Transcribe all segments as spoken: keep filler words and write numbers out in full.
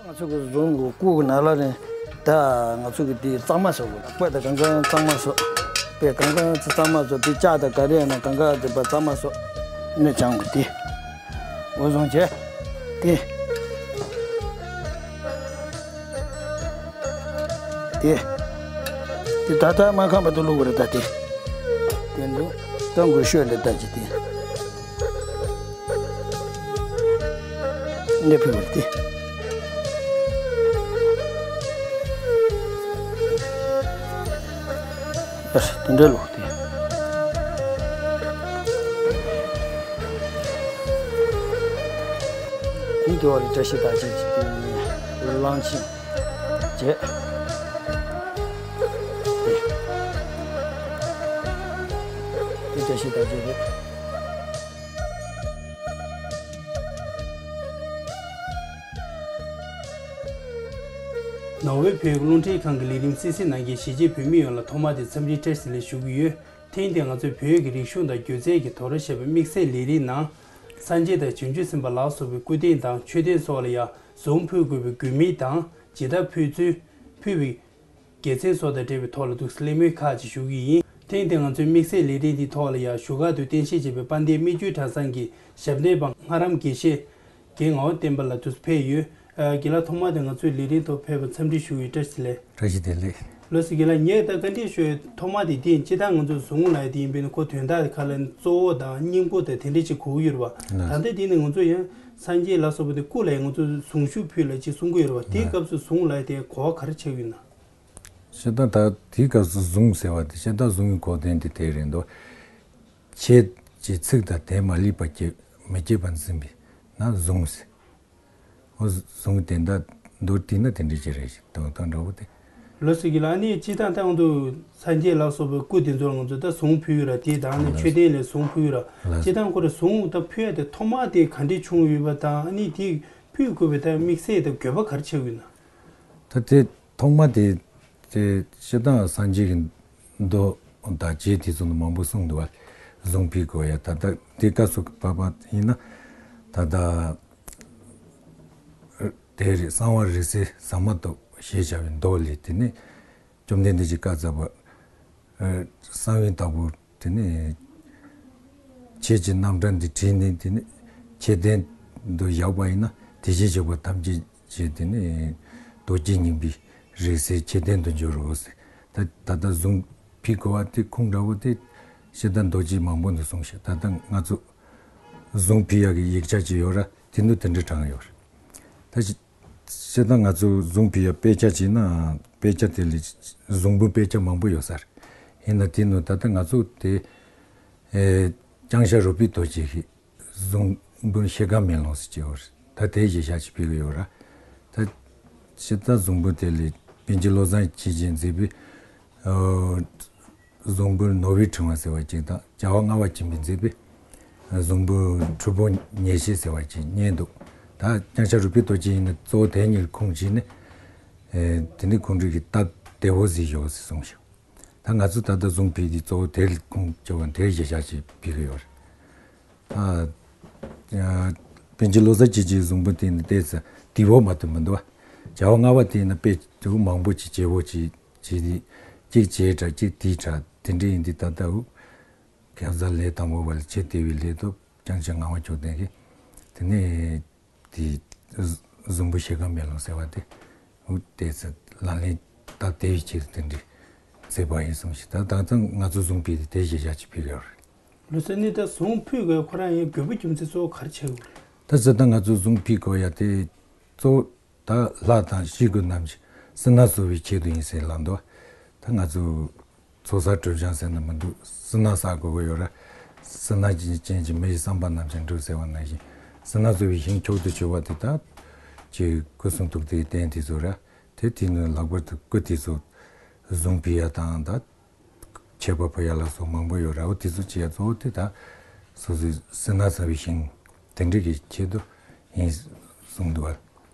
ང་ཚོ་གི་གཟུངས་གི་སྐུ་གི་ནང་ལ་ནི་ད་ང་ཚོ་གི་དེ་གཙང་མ་བཟོ་དགོས། དཔེ་དང་གང་གང་གཙང་མ་བཟོ། དཔེ་གང་གང་གཙང་མ་བཟོ། དེ་ལྕགས་དང་ག་རེ་ཡང་ན་གང་ག་དེ་པ་གཙང་མ་བཟོ། ནི་བྱང་གི་དེ། འོ་བཟུང་བྱས། དེ། དེ། དེ་ད་ལྟ་སྨར་ཁམས་བར་དུ་བླུགས་པ་རེད་ད་དེ། དེ་འདུག་ད་འགུལ་ཤོག་ལས་ལྟ་ཅི་དེ། འདི་ཕུལ་བ་དེ། ཡ། དེ་འདྲ་ལོ་དེ། འདི་བ་རི་བཀྲ་ཤིས་རྟགས་ཅན་གྱི་གླང་ཆེན་བྱས། དེ་བཀྲ་ཤིས་རྟགས་ཅན་རེད། ནོར་ཝེ་བོད་ཀྱི་རླུང་འཕྲིན་ཁང་གི་ལས་རིམ་གསན་གཟིགས་གནང་མཁན་གཞིས་བྱེས་བོད་མི་ཡོངས་ལ་ཐོག་མ་དེ་འཚམས་འདྲི་བཀྲ་ཤིས་བདེ་ལེགས་ཞུ་གི་ཡོད། ཐེངས་འདིར་ང་ཚོས་བོད་ཀྱི་རིག་གཞུང་དང་སྒྱུ་རྩལ་གྱི་དོ་ར་ཞེས་པའི་དམིགས་བསལ་ལས་རིམ་ནང་། སངས་རྒྱས་དང་བྱང་ཆུབ་སེམས་དཔའ་ལ་སོགས་པའི་སྐུ་རྟེན་དང་མཆོད་རྟེན་སོགས་ལ་ཡང་གཟུངས་ཕུལ་དགོས་པའི་དགོས་དམིགས་དང་ཇི་ལྟར་ཕུལ་ཚུལ། ཕུལ་བའི་དགེ་མཚན་སོགས་དང་འབྲེལ་བའི་ཐོག་ལ་འདུག་སེ་གླེང་མོལ་ཁག་ཅིག་ཞུ་གི་ཡིན། ཐེངས་འདིར་ང་ཚོའི་དམིགས་བསལ་ལས་རིམ་འདིའི་ཐོག་ལ་ཡང་བཞུགས་སྒར་དུ་རྟེན་གཞི་བྱས་པའི་དཔལ་ལྡན་སྨིན་གྲོལ་གྲྭ་ཚང་གི་ཞབས་འདེགས་པ་ངྷ་རམས་དགེ་བཤེས་རྒན་ངག་དབང་བསྟན་པ་ལགས་འདུག་སེ་ཕེབས་ཡོད། ཨ། རྒན་ལགས་ཐོག་མ་དེ་ང་ཚོའི་ལས་རིམ་ཐོག་ཕེབས་པར་འཚམས་འདྲི་ཞུ་ཡི། བཀྲ་ཤིས་བདེ་ལེགས། བཀྲ་ཤིས་བདེ་ལེགས། ལགས་སོ། རྒན་ལགས་ངས་ད་བཀའ་འདྲི་ཞུ་ཡས་ཐོག་མ་དེ་དེ་སྤྱིར་བཏང་ང་ཚོ་གཟུངས་ལབ་ཡས་དེ་ཡིན་པས་ན་ཁོ་དོན་དག་དེ་ག་ལ་གཙོ་བོ་དང་སྙིང་པོ་དང་དེ་འདྲ་ཅིག་གོ་གི་ཡོད་རེད་བ། ལགས། ད་ལྟ་དེ་ནི་ང་ཚོ་ཡང་སངས་རྒྱས་ལ་སོགས་པ་དེ་སྐུ་ལ་ཡང་ང་ཚོ་གཟུངས་གཞུག་ཕུལ་ལབ་ཅིག་གསུང་གི་ཡོད་རེད་བ། དེའི་ལགས། སྐབས་སུ་གཟུངས་ལབ་ཡས་དེ་གོ་བ་ག་རེ་ཆགས་ཡོད་ན། སྤྱིར་བཏང་ད་དེའི་སྐབས་སུ་གཟུངས་ཟེར་བ་དེ་སྤྱིར་བཏང་གཟུངས་ཀྱི་གོ་དོན་དེ་དེ་རེད་འདུག་ཁྱེད་ཀྱི་ཚིག་དང་དེ་མ་ལུས་པ་སྐྱེ་མི་སྐྱེ་བར་འཛིན་པས་ན་གཟུངས་ཟེར། འོ་གཟུངས་དེ་འདྲ་མདོར་བསྡུས་ན་དེ་འདྲ་ཅིག་རེད་ཞེས་དོན་དག་འདྲ་བོ་དེ། ལགས་སོ། རྒན་ལགས་ཨ་ནི་སྤྱིར་བཏང་ད་ང་ཚོ་སངས་རྒྱས་ལ་སོགས་པའི་སྐུ་དེ་ཚོར་ང་ཚོ་ད་གཟུངས་ཕུལ་ཡོད་ར། དེ་དང་ནི་ལགས། མཆོད་རྟེན་ལ་གཟུངས་ཕུལ་ཡོད་ར། ལགས། སྤྱིར་བཏང་ཁོ་ར་གཟུངས་ད་ཕུལ་ཡ་དེ་ཐོག་མ་དེ་ག་འདྲས་བྱུང་ཡོད་པ་དང་ཨ་ནི་དེ་ཕུལ་དགོས་པའི་ད་དམིགས་བསལ་ད་དགོས་པ་ག་རེ་ཆགས་ཡོད་ན། ད་དེ་ཐོག་མ་དེ་དེ་སྤྱིར་བཏང་སངས་རྒྱས་ཀྱི་མདོ་དང་རྗེ་དེ་ཚོ་ནི་མང་པོ་གསུངས་འདུག་བ། གཟུངས་ཕུལ་དགོས་ཡ། ད་ལྟ་འདི་སྐབས་སུ་བབ་པ་ཡིན་ན་ད་ལྟ་དེ་རེད། གསང་བ་རིགས་གསལ་ཟ་མ་ཏོག་ཞེས་བྱ་བའི་མདོ་ལས། དེ་ནས་བཅོམ་ལྡན་འདས་ཀྱིས་བཀའ་སྩལ་པ། ཨ། གསང་བའི་བདག་པོ་དེ་ནི་ཁྱེད་ཀྱི་རྣམ་གྲངས་འདི་བྲིས་ནས་དེ་ནི་ཁྱེད་ལྡན་དུ་བཞག་པ་ཡིན་ན་དེ་བཞིན་གཤེགས་པ་ཐམས་ཅད་ཀྱི་དེ་ནི་རྡོ་རྗེ་སྙིང་པོའི་རིགས་སུ་ཁྱེད་ལྡན་དུ་འགྱུར་རོ་ཟེར། ད་ད་ལྟ་གཟུངས་ཕུལ་དགོས་པ་དེ་ཁུངས་འདྲ་བོ་དེ་ཤེས་ལྡན་རྡོ་རྗེ་མང་པོ་འདུག་གསུངས་ཤིང་། ད་ལྟ་ང་ཚོ་གཟུངས་ཕུལ་ཡག་གི་ཡིག་ཆ་ཅིག་ཡོད་ར། དེ་ནི་དེ་འདྲ་དྲངས་ཡོད་རེད། ད་སྤྱིར་བཏང་ང་ཚོ་གཟུངས་ཕུལ་ཡ་དཔེ་ཆ་བྱས་ན་དཔེ་ཆ་དེ་ལས་གཟུངས་འབུལ་དཔེ་ཆ་མང་པོ་ཡོད་ས་རེད། ཡིན་ན་དེ་ནང་ད་ལྟ་ང་ཚོ་དེ་ཨེ་ལྕང་སྐྱ་རོལ་པའི་རྡོ་རྗེ་གི་གཟུངས་འབུལ་ཤེལ་དཀར་མེ་ལོང་ཟེར་གྱི་ཡོད་རེད། ད་དེ་གཞི་བཞག་ཅིག་ཕུལ་གི་ཡོད་ར། ད་སྤྱིར་བཏང་གཟུངས་འབུལ་དེ་ལས་པཎ་ཆེན་བློ་བཟང་ཆོས་རྒྱན་མཛད་པའི་ཨོ། གཟུངས་འབུལ་ནོར་བུའི་ཕྲེང་བ་ཟེར་བ་ཅིག་དང་རྒྱལ་བ་ལྔ་པ་ཆེན་པོས་མཛད་པའི་གཟུངས་འབུལ་འཁྲུལ་པོ་ཉེར་བཞི་ཟེར་བ་ཅིག་གཉིས་འདུག་ད་ལྕང་སྐྱ་རོལ་པའི་རྡོ་རྗེ་ཡིན་ན་གཙོ་བོ་དེ་གཉིས་ལ་ཁུངས་བྱས་ནས། ཨེ། དེ་ནི་ཁོང་ཁྲོ་གི་སྟབས་བདེ་བོ་ཟིག་ཡོད་ཟེར་གསུངས་ཤིང་། ད་ང་ཚོ་ད་ལྟ་གཟུངས་ཕུལ་དུས་གཙོ་བོ་དེ་ལ་ཁུངས་བྱས་པ་དེ་གཞི་བཞག་ཅིག་ཕུལ་གི་ཡོད་རེད། ཨ། ཨ། པཎ་ཆེན་བློ་བཟང་ཆོས་རྒྱན་གཟུངས་འབུལ་དེ་ནི་ཏོག་ཙམ་དེ་བོ་མ་གཏོགས་མི་འདུག་རྒྱལ་བ་ལྔ་པ་དེ་ཡིན་ན་དཔེ་དེ་བོ་མང་པོ་ཅིག་བྱེད་པོ་ཅིག་བྱས་ཏེ། གཅིག་བྱས་དྲ་གཅིག་དེའི་དྲ་དེ་འདྲ་ཡིན་དུས་ད་ལྟ་འུ་ཁ་སང་ལས་དང་པོ་བ་ལ་ཆེས་ལྟེ་བའི་ལས་ཐོག་ལྕང་སྐྱ་ངག་དབང་མཆོག་ལྡན་གྱིས་དེ་ནས་དེ་གཟུངས་འབུལ་ཤེལ་དཀར་མེ་ལོང་ཟེར་བ་དེ་འུ་ཏོག་ཙམ་ལག་ལེན་སྟབས་བདེ་བའི་ཆེད་དུ་དེ་འདྲ་མཛད་པ་ཡིན་གསུངས་ཤིང་། ད་ད་ལྟ་ང་ཚོ་གཟུངས་ཕུལ་དུས་དེ་གཞི་བཞག་ཅིག་ཕུལ་གི་ཡོད་རེད། ལོ་ཙཱ་ནི་ད་གཟུངས་ཕུལ་དགོས་ཁོ་རང་ཡང་དགོས་པ་རྒྱུ་མཚན་གཙོ་བོ་ག་རེ་ཆགས་ཡོད་རེད། ད་ཙི་ད་ང་ཚོ་གཟུངས་ཕུལ་དགོས་ཡ་དེ་གཙོ་བོ་ད་ལྷ་དང་སྤྱི་སྒོས་རྣམས་ཀྱི་སུན་སྣང་སྩོལ་བའི་ཆེད་དུ་ཡིན་ཟེར་ལབ་འདུག་ད་ང་ཚོ་ཚོགས་བསགས་སྒྲུབ་སྦྱང་ཟེར་ན་མི་འདུག་སུན་སྣང་བསགས་དགོས་ཀྱི་ཡོད་ར། སུན་སྣང་ཅན་གྱི་མི་ཡི་བསམ་པ་རྣམས་ཀྱང་འགྲུབ་ཟེར་བ་ནང་བཞིན་སུན་སྣང་སྩོལ་བའི་ཞིང་མཆོག་ཏུ་གྱུར་པ་དེ་དག་ཀྱི་སྐུ་གསུང་ཐུགས་རྟེན་དེ་ཚོ་ར། དེ་དེ་ནི་ལྷག་པར་དུ་སྐུ་དེ་ཚོ་གཟུངས་ཕུལ་ཡ་དང་ད། མཆོད་པ་ཕུལ་ཡ་ལ་སོགས་མང་པོ་ཡོད་ར། འོ་དེ་ཚོ་བྱེད་ཡ་གཙོ་བོ་དེ་ད་སོ་སོའི་སུན་སྣང་བསལ་བའི་ཞིང་དེ་འདྲ་གི་ཆེད་དུ་ཡིན་གསུངས་འདུག་བ།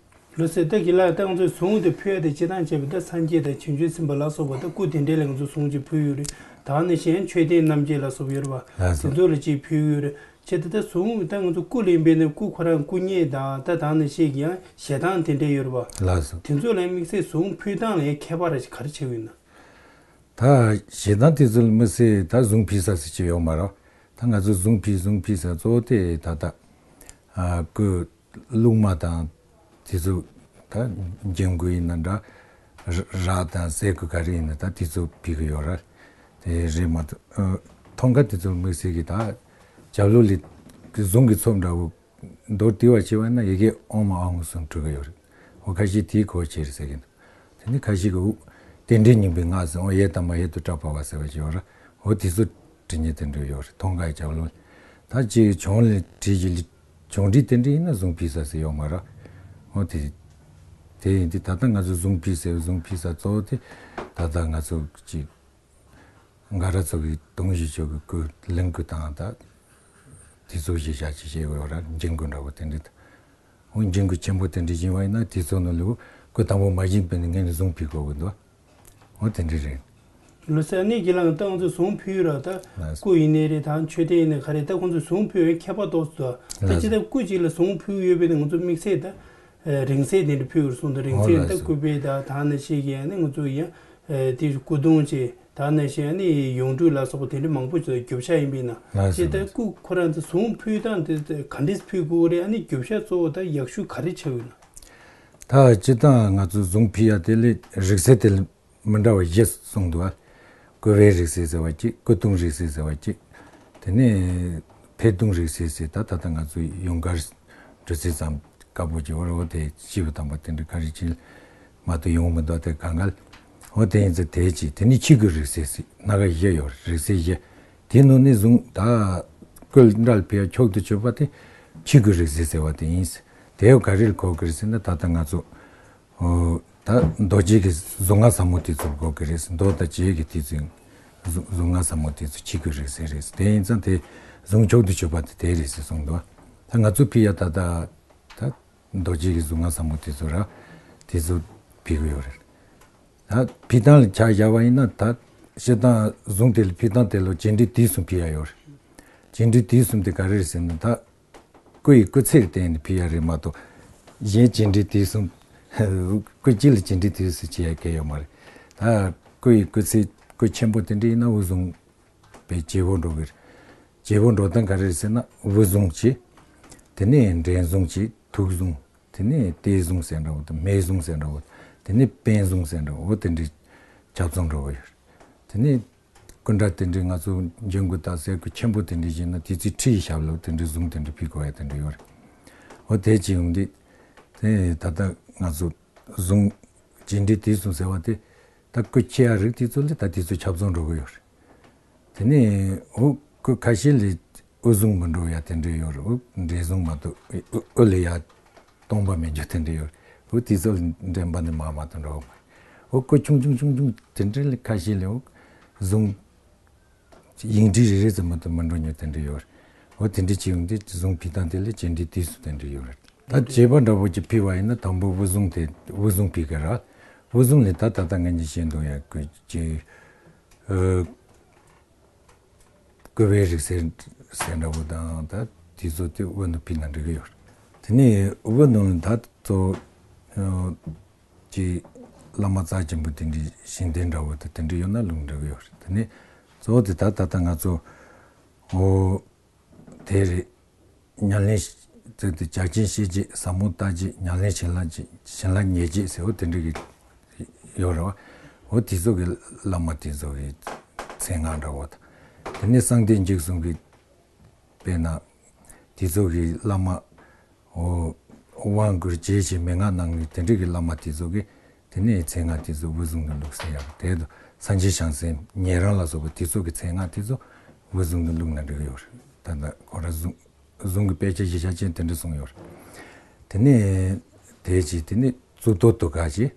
ལོ་ཙཱ་ད་གི་ལ་ད་ང་ཚོས་གཟུངས་དེ་ཕུལ་ཡ་དེ་སྤྱིར་བཏང་བྱས་པ་ད་སངས་རྒྱས་དང་བྱང་ཆུབ་སེམས་དཔའ་ལ་སོགས་པ་ད་སྐུ་དེ་འདྲ་ལ་ང་ཚོ་གཟུངས་ཅིག་ཕུལ་ཡོད་རེད། ད་ནི་གཞན་མཆོད་རྟེན་རྣམ་བསྐྱེད་ལ་སོགས་ཡོད་རེད་བ། ལགས་སོ། དེ་ཚོ་ལ་ཅིག་ཕུལ་ཡོད་རེད། བྱས་ཏེ་ད་གཟུངས་ད་ང་ཚོ་སྐུ་ལེན་པའི་ནི་སྐུ་ཁོ་རང་སྐུ་མཉེ་དང་ད་དང་ནི་ཤེས་ཀྱི་ཡང་ཞལ་ཐང་དེ་འདྲས་ཡོད་རེད་པ། ལགས་སོ། དེ་ཚོ་ལ་དམིགས་བསལ་གཟུངས་ཕུལ་སྟངས་ལ་ཡང་ཁྱད་པར་ག་རེ་ཆགས་ཡོད་ན། ད་ཞལ་ཐང་དེ་ཚོ་ལ་དམིགས་བསལ་ད་གཟུངས་ཕུལ་ས་ཟེར་གྱི་ཡོད་མ་རེད། ད་ང་ཚོ་གཟུངས་ཕུལ་གཟུངས་ཕུལ་ས་གཙོ་བོ་དེ་ད་ལྟ་ཨ་སྐུ་བླུགས་མ་དང་དེ་ཚོ་ད་འགྱིང་སྐུ་ཡིན་ན་འདྲ། ར་རག་དང་ཟས་སྐུ་ག་རེ་ཡིན་ན་ད་དེ་ཚོ་ཕུལ་གི་ཡོད་རེད། དེ་རེད་མ་གཏོགས་ཨ་ཐང་ག་དེ་ཚོ་དམིགས་བསལ་གྱི་ད་ཞབས་ལོ་ལི་གཟུངས་ཀྱི་ཚོམས་འདྲ་བོ། མདོར་བསྡུས་པ་བྱས་པ་ན་ཡི་གེ་ཨོཾ་ཨཱཿཧཱུྃ་གསུམ་འབྲི་གི་ཡོད་རེད། འོ་ཁ་ཤས་དེའི་གོ་ཆེ་རེད་ཟེར་གི་འདུག་དེ་ནི་ཁ་ཤས་ཀྱིས་འོ་རྟེན་འབྲེལ་སྙིང་པོའི་སྔགས་ཟེར། འོ་ཡེ་ཏ་མ་ཧེ་ཏུ་ཏྲ་ཕ་ཝ་ཟེར་བ་ཅིག་ཡོད་རེད། འོ་དེ་ཚོ་འབྲི་མཁན་དེ་འདྲ་ཡོད་རེད། ཐང་ག་ཡི་ཞབས་ལོ། ད་ཅིག་ཆུང་ལས་བྲིས་ཀྱི་ལི་ཆུང་འབྲི་དེ་འདྲ་ཡིན་ན་གཟུངས་ཕུལ་ས་ཟེར་ཡོད་མ་རེད། འོ་དེ་དེ་ཡིན་དུས་ད་ལྟ་ང་ཚོ་གཟུངས་ཕུལ་ཟེར་བའི་གཟུངས་ཕུལ་ས་གཙོ་བོ་དེ་ད་ལྟ་ང་ཚོ་ཅིག་འགའ་རེ་ཚོ་གིས་དུང་ཞེས་བརྗོད་ཀྱི་སྐུ་གླིང་སྐུ་དང་ད་དེ་ཚོ་ཞེས་བྱ་ཅིག་བཤད་ཡོད་ར། འགྱིང་སྐུ་འདྲ་བོ་དེ་འདྲ་དང་། འོ་འགྱིང་སྐུ་ཆེན་པོ་དེ་འདྲ་ཡིན་པ་ཡིན་ན་དེ་ཚོ་ནང་ལུ་སྐུ་དང་པོ་མ་བཞེངས་པའི་ནི་ངས་ནི་གཟུངས་ཕུལ་དགོས་ཀྱི་འདུག་འོ་དེ་འདྲ་རེད། ལོ་སར་གནས་ཀྱི་ལང་ཏང་ཚོ་གཟུངས་ཕུལ་ར། ད་ལགས་སོ། སྐུ་ཡིན་ནའི་རེད། ད་མཆོད་རྟེན་ཡིན་ནའི་ག་རེ་ད་ཁོང་ཚོ་གཟུངས་ཕུལ་བའི་ཁྱད་པར་ཏོག་ཙམ་འདུག་ད་ལགས་ཅི་སོ། ད་སྐུ་གཅིག་ལ་གཟུངས་ཕུལ་ཡོད་པའི་ནི་ང་ཚོ་དམིགས་བསལ་ད་རིང་བསྲེལ་དེ་འདྲ་ཕུལ་བར་གསུངས་འདུག་རིང་བསྲེལ་ད་ལགས་སོ། སྐུད་པའི་ད་ད་ནི་ཤེས་ཀྱི་ནི་ང་ཚོ་ཡང་དེ་སྐུ་གདུང་ཅེས་ད་ནི་ཤེས་ནི་ཡོངས་གྲུབ་ལ་སོགས་པ་དེ་འདྲ་མང་པོ་ཅིག་རྒྱུ་ཆ་ཡིན་པས་ན། ལགས་སོ། ཅི་ད་ལགས་སོ། སྐུ་ཁོ་རང་ཚོ་གཟུངས་ཕུལ་སྟངས་དེ་ག་འདྲས་ཕུལ་དགོས་རེད། ཨ་ནི་རྒྱུ་ཆ་གཙོ་བོ་ད་ཡག་ཤོས་ག་རེ་ཆགས་ཡོད་ན། ད་སྤྱིར་བཏང་ང་ཚོ་གཟུངས་ཕུལ་ཡ་དེ་ལས་རིང་བསྲེལ་དེ་ལས་མི་འདྲ་བ་བཞི་གསུངས་འདུག་ཨ། སྐུད་པའི་རིང་བསྲེལ་ཟེར་བ་གཅིག་སྐུ་གདུང་རིང་བསྲེལ་ཟེར་བ་གཅིག་དེ་ནས་འཕེལ་གདུང་རིང་བསྲེལ་ཟེར། ད་ད་ལྟ་ང་ཚོ་ཡུངས་ཀར་འབྲི་ཚུལ་ཙམ་དཀར་པོ་ཅིག་ཡོད་རེད། འོ་དེ་སྤྱི་བོ་དམ་པ་དེ་འདྲ་ག་རེ་ཅིག་མ་གཏོགས་ཡོང་མི་འདུག་དེ་གང་ག་ལ། འོ་དེ་ཡིན་ཙང་དེ་གཅིག་དེ་ནས་ཆོས་སྐུ་རིང་བསྲེལ་ཟེར་སྣ་ཁ་བཞི་ཡོད་རེད། རིང་བསྲེལ་བཞི། དེ་ནང་ནས་གཟུངས་ད་སྐུ་འདྲ་ལ་ཕུལ་ཡ་མཆོག་ཏུ་གྱུར་པ་དེ་ཆོས་སྐུ་རིང་བསྲེལ་ཟེར་བ་དེ་ཡིན། དེ་ག་རེ་ལ་གོ་གི་རེད་ཟེར་ན་ད་ལྟ་ང་ཚོ་ཨོ། ད་མདོ་རྒྱུད་ཀྱི་གཟུངས་སྔགས་ཟབ་མོ་དེ་ཚོར་གོ་གི་རེད། མདོ་དང་རྒྱུད་ཀྱི་དེ་ཚོའི་གཟུངས་གཟུངས་སྔགས་ཟབ་མོ་དེ་ཚོ་ཆོས་སྐུ་རིང་བསྲེལ་རེད། དེ་ཡིན་ཙང་དེ་གཟུངས་མཆོག་ཏུ་གྱུར་པ་དེ་དེ་རེད་ཟེར་གསུངས་འདུག་ད་ང་ཚོ་ཕུལ་ཡ་ད་ད་ད་མདོ་རྒྱུད་ཀྱི་གཟུངས་སྔགས་ཟབ་མོ་དེ་ཚོ་ར་དེ་ཚོ་ཕུལ་གི་ཡོད་རེད། ད་ཕུལ་སྟངས་ལ་ཆ་བཞག་པ་ཡིན་ན་ད་སྤྱིར་བཏང་གཟུངས་དེ་ལ་ཕུལ་སྟངས་དེ་ལ་རྒྱས་འབྲིང་བསྡུས་གསུམ་ཕུལ་ཡ་ཡོད་རེད། རྒྱས་འབྲིང་བསྡུས་གསུམ་དེ་ག་རེ་རེད་ཟེར་ན་ད། སྐུ་ཡི་སྐུ་ཚེ་བརྟེན་ནས་ཕུལ་ཡ་རེད་མ་གཏོགས། གཞན་རྒྱས་འབྲིང་བསྡུས་གསུམ། སྐུ་གཅིག་ལ་རྒྱས་འབྲིང་བསྡུས་གསུམ་བྱེད་ཡ་གལ་ཡོད་མ་རེད། ད་སྐུ་ཡི་སྐུ་ཚེ་སྐུ་ཆེན་པོ་དེ་འདྲ་ཡིན་ན་དབུ་བཟུང་བའི་བརྗེ་པོ་འགྲོ་གི་རེད། བརྗེ་པོ་འགྲོ་སྟངས་ག་རེ་རེད་ཟེར་ན་དབུ་བཟུང་བྱས། དེ་ནས་འདྲེན་བཟུང་བྱས། ཐུགས་བཟུང་། དེ་ནས་གཏད་བཟུང་ཟེར་འདྲ་བོ་དང་མེ་བཟུང་ཟེར་འདྲ་བོ། དེ་ནས་པད་བཟུང་ཟེར་འདྲ་བོ་དེ་འདྲའི་ཆ་ཚང་འགྲོ་གི་ཡོད་རེད། དེ་ནས། སྐུ་འདྲ་དེ་འདྲའི་ང་ཚོ་འབྱུང་དགུ་དང་ཟས་སྐུ་ཆེན་པོ་དེ་འདྲའི་བཞེངས་ན་དེ་ཚོའི་ཁྲི་ཡི་ཞབས་ལ་དེ་འདྲའི་གཟུངས་དེ་འདྲ་ཕུལ་དགོས་ཡ་དེ་འདྲ་ཡོད་རེད། འོ་དེ་ཅི་ཡོང་དུས། དེ་ད་ལྟ་ང་ཚོ་གཟུངས་རྒྱས་འབྲིང་བསྡུས་གསུམ་ཟེར་བ་དེ་ད་སྐུ་ཆེ་ཡ་རིགས་དེ་ཚོ་ལ་ད་དེ་ཚོ་ཆ་ཚང་འགྲོ་གི་ཡོད་རེད། དེ་ནས་འོ་སྐུ་ཁ་ཤས་ལ་དབུ་བཟུང་མི་འགྲོ་ཡ་དེ་འདྲ་ཡོད་རེད། འོ་འདྲེན་བཟུང་མ་གཏོགས་དབུ་ལ་ཡ་སྟོང་པ་མེད་རྒྱུ་དེ་འདྲ་ཡོད་རེད། འོ་དེ་ཚོ་ལ་འདྲེན་པ་ནི་མ་མ་གཏོགས་འགྲོ་གི་མ་རེད། འོ་སྐུ་ཆུང་ཆུང་ཆུང་ཆུང་དེ་འདྲ་ལ་ཁ་ཤས་ལ་འོ་གཟུངས། ཡིག་འབྲུ་རེ་རེ་ཙམ་མ་གཏོགས་མི་འགྲོ་མྱོང་དེ་འདྲ་ཡོད་རེད། འོ་དེ་འདྲ་བྱས་ཡོང་དུས་གཟུངས་ཕུལ་སྟངས་དེ་ལ་རྒྱས་འབྲིང་བསྡུས་གསུམ་དེ་འདྲ་ཡོད་རེད། ད་བྱེད་པ་འདྲ་པོ་ཅིག་ཕུལ་བ་ཡིན་ན་དང་པོ་དབུ་བཟུང་དེ་དབུ་བཟུང་ཕུལ་གི་རེད། དབུ་བཟུང་ལས་ད་ད་ལྟ་ངས་ཉིད་བཤད་འདུག་ཡ་སྐུ་ཅི། ཨ། སྐུད་པའི་རིང་བསྲེལ་ཟེར་འདྲ་པོ་དང་ད་དེ་ཚོ་དེ་དབུ་ནང་ཕུལ་ན་འགྲིག་གི་ཡོད་རེད། དེ་ནས་དབུ་ནང་ད་གཙོ་བོ། ཀྱི་བླ་མ་རྩ་ཆེན་པོ་དེ་འདྲའི་ཞིང་སྡེ་འདྲ་བོ་དེ་དེ་འདྲ་ཡོད་ན་ལུང་འདྲ་གི་ཡོད་རེད། དེ་ནས་གཙོ་བོ་དེ་ད་ད་ལྟ་ང་ཚོ་འོ་དེ་རེད། ཉམས་ལེན་དེ་དེ་བྱ་ཆེན་ཤེས་བྱེད་ཟབ་མོ་ལྟ་བྱེད་ཉམས་ལེན་བྱིན་རླབས་བྱེད་བྱིན་རླབས་ཉེར་བརྒྱད་ཟེར་འོ་དེ་འདྲ་གི་ཡོད་རེད་བ། འོ་དེ་ཚོ་གི་བླ་མ་དེ་ཚོ་གི་མཚན་སྔགས་འདྲ་བོ་དང་། དེ་ནས་གསང་བདེ་འཇིགས་གསུམ་གི་དཔེར་ན། དེ་ཚོ་གི་བླ་མ། འོ། དབང་བསྐུར་བྱས་བྱས་མན་ངག་གནང་མཁན་དེ་འདྲ་གི་བླ་མ་དེ་ཚོ་གི་དེ་ནས་མཚན་སྔགས་དེ་ཚོ་དབུ་བཟུང་དུ་བླུགས་ཟེར་ཡག་དེ་དུ་སངས་རྒྱས་བྱང་སེམས་ཉན་རང་ལ་སོགས་པ་དེ་ཚོ་གི་མཚན་སྔགས་དེ་ཚོ་དབུ་བཟུང་དུ་བླུགས་ན་འགྲིག་གི་ཡོད་རེད། ད་ལྟ་ཁོ་ར་གཟུངས་གཟུངས་གི་དཔེ་ཆ་གཞི་ཆ་ཅན་དེ་འདྲ་གསུངས་ཡོད་རེད། དེ་ནས་དེ་ཅི་དེ་ནས་གཙུག་ཏོར་དུ་ག་ཅི།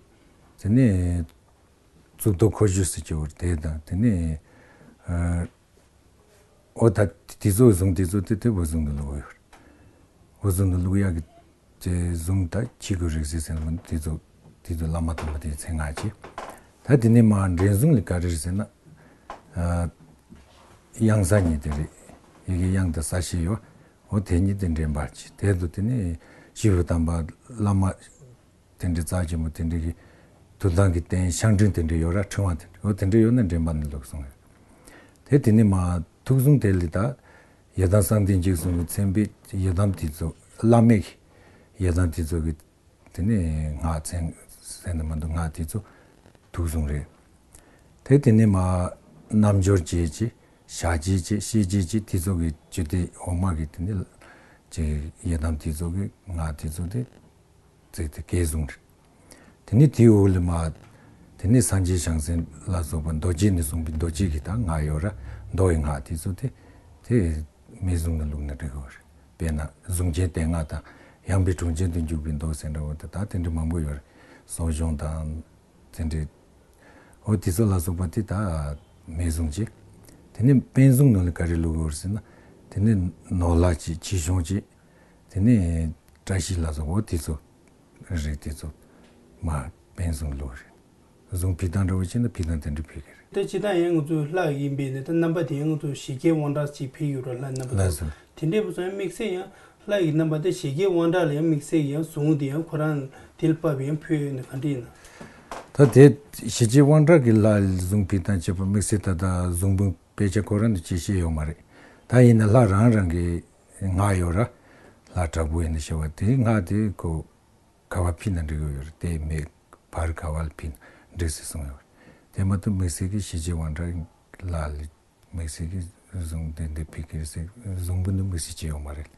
དེ་ནས། གཙུག་ཏོར་ཁོ་བཞུགས་སུ་གྱུར་དེ་དང་དེ་ནས། ཨ། འོ་ད་དེ་ཚོ་གཟུངས་དེ་ཚོ་དེ་དེ་དབུ་བཟུང་དུ་བླུགས་ཡོད། དབུ་བཟུང་དུ་བླུགས་ཡག་གི་དེ་གཟུངས་ད་ཆོས་སྐུ་རིང་བསྲེལ་ཟེར་ན་དེ་ཚོ་དེ་ཚོ་བླ་མ་དམ་པ་དེའི་མཚན་སྔགས་ཀྱི། ད་དེ་ནས་མར་འདྲེན་གཟུངས་ལ་ག་རེ་རེད་ཟེར་ན། ཨ། དབྱངས་གསལ་གཉིས་དེ་རེད། ཡི་གེ་དབྱངས་དང་གསལ་བྱེད་ཡོད། འོ་དེ་གཉིས་དེ་འདྲེན་པ་བྱས། དེ་དུ་དེ་ནས་སྐྱེས་བུ་དམ་པ་བླ་མ་དེ་འདྲའི་རྩ་ཆེན་པོ་དེ་འདྲའི་གི་ཐུགས་དམ་གྱི་རྟེན་ཕྱག་མགྲིན་དེ་འདྲའི་ཡོད་ར། ཕྲེང་བ་དེ་འདྲའི། འོ་དེ་འདྲའི་ཡོད་ན་འདྲེན་པ་ནི་ལུགས་གསུངས་ཡོད། དེ་དེ་ནས་མ་ཐུགས་གཟུངས་དེ་ལས་ད་ཡི་དམ་གསང་བདེ་འཇིགས་གསུམ་གྱི་མཚན་དཔེ་ཡི་དམ་དེ་ཚོ། བླ་མེད་ཀྱི་ཡི་དམ་དེ་ཚོ་གི་དེ་ནས་སྔགས་མཚན་ཟེར་ན་མི་འདུག། སྔགས་དེ་ཚོ་ཐུགས་གཟུངས་རེད། དེ་དེ་ནས་མ་རྣལ་འབྱོར་བྱེད་ཅིག། ཞག་བྱེད་ཅིག། ཤེས་བྱེད་ཅིག། དེ་ཚོ་གི་བཅུད་དེ་འོག་མ་གི་དེ་ནས་ཅིག་ཡི་དམ་དེ་ཚོ་གི་སྔགས་དེ་ཚོ་དེ་ཚིག་དེ་གས་གཟུངས་རེད། དེ་ནས་དེའི་འོག་ལ་མ་དེ་ནས་སངས་རྒྱས་བྱང་སེམས་ལ་སོགས་པ་མདོ་རྒྱུད་ནས་གསུངས་པའི་མདོ་རྒྱུད་ཀྱི་ད་སྔགས་ཡོད་ར། མདོ་ཡི་སྔགས་དེ་ཚོ་དེ་དེ་མི་གཟུངས་ནས་བླུགས་ན་འགྲིག་གི་རེད། དཔེར་ན་གཟུངས་ཆེན་བསྟན་སྔགས་དང་། ཡངས་པའི་གྲོང་ཁྱེར་དུ་འཇུག་པའི་མདོ་ཟེར་འདྲ་བོ་དེ་ད་དེ་འདྲ་མང་པོ་ཡོད་རེད། གསོ་སྦྱོང་དང་དེ་འདྲའི། འོ་དེ་ཚོ་ལ་སོགས་པ་དེ་ད་མི་གཟུངས་བྱས། དེ་ནས་དཔལ་གཟུངས་ནང་ལ་ག་རེ་བླུགས་ཡོད་ཟེར་ན། དེ་ནས་ནོར་ལྷ་གཅིག། ཆོས་སྐྱོང་གཅིག། དེ་ནས་བཀྲ་ཤིས་ལ་སོགས། འོ་དེ་ཚོ་རིགས་དེ་ཚོ་མ་དཔལ་གཟུངས་བླུགས་རེད། གཟུངས་ཕུལ་སྟངས་འདྲ་བོ་བྱས་ན་ཕུལ་སྟངས་དེ་འདྲ་ཕུལ་གི་རེད། ད་སྤྱིར་བཏང་ཡང་ང་ཚོ་ལྷ་ཡིན་པས་ནི་ད་རྣམ་པ་དེ་ཡང་ང་ཚོ་ཞི་རྒྱས་དབང་དྲག་ཅིག་ཕུལ་ཡོད་ར། ལྷ་རྣམ་པ་ལགས་སོ། དེ་འདྲས་བུ་ཚོ་ཡང་དམིགས་བསལ་ཡང་ལྷ་ཡི་རྣམ་པ་དེ་ཞི་རྒྱས་དབང་དྲག་ལ་ཡང་དམིགས་བསལ་ཡང་གཟུངས་དེ་ཡང་ཁོ་རང་དེ་ལ་བབས་ཡང་ཕུལ་ཡོད་ན་ག་འདྲས་ཡིན་ན། ད་དེ་ཞི་རྒྱས་དབང་དྲག་གི་ལྷ་ལ་གཟུངས་ཕུལ་སྟངས་བྱེད་པ་དམིགས་བསལ་ད་ལྟ་གཟུངས་འབུམ་དཔེ་ཆ་ཁོ་རང་དུ་ཅིག་བཤད་ཡོད་མ་རེད། ད་ཡིན་ན་ལྷ་རང་རང་གི་སྔགས་ཡོད་ར། ལྷ་དྲག་པོ་ཡིན་ན་ཞེས་པ་དེའི་སྔགས་དེ་ཁོ་ག་བ་ཕུལ་ན་འགྲིག་གི་ཡོད་རེད། དེ་མེད་བར་ག་བ་ལ་ཕུལ་ན་འགྲིག་ཟེར་གསུངས་ཡོད་རེད། དེ་མ་གཏོགས་དམིགས་བསལ་གྱི་ཞི་རྒྱས་དབང་དྲག་ལྷ་ལ་དམིགས་བསལ་གྱི་གཟུངས་དེ་འདི་ཕུལ་གྱི་རེད་ཟེར། གཟུངས་འབུམ་ནི་དམིགས་བསལ་ཅི་ཡོད་མ་རེད།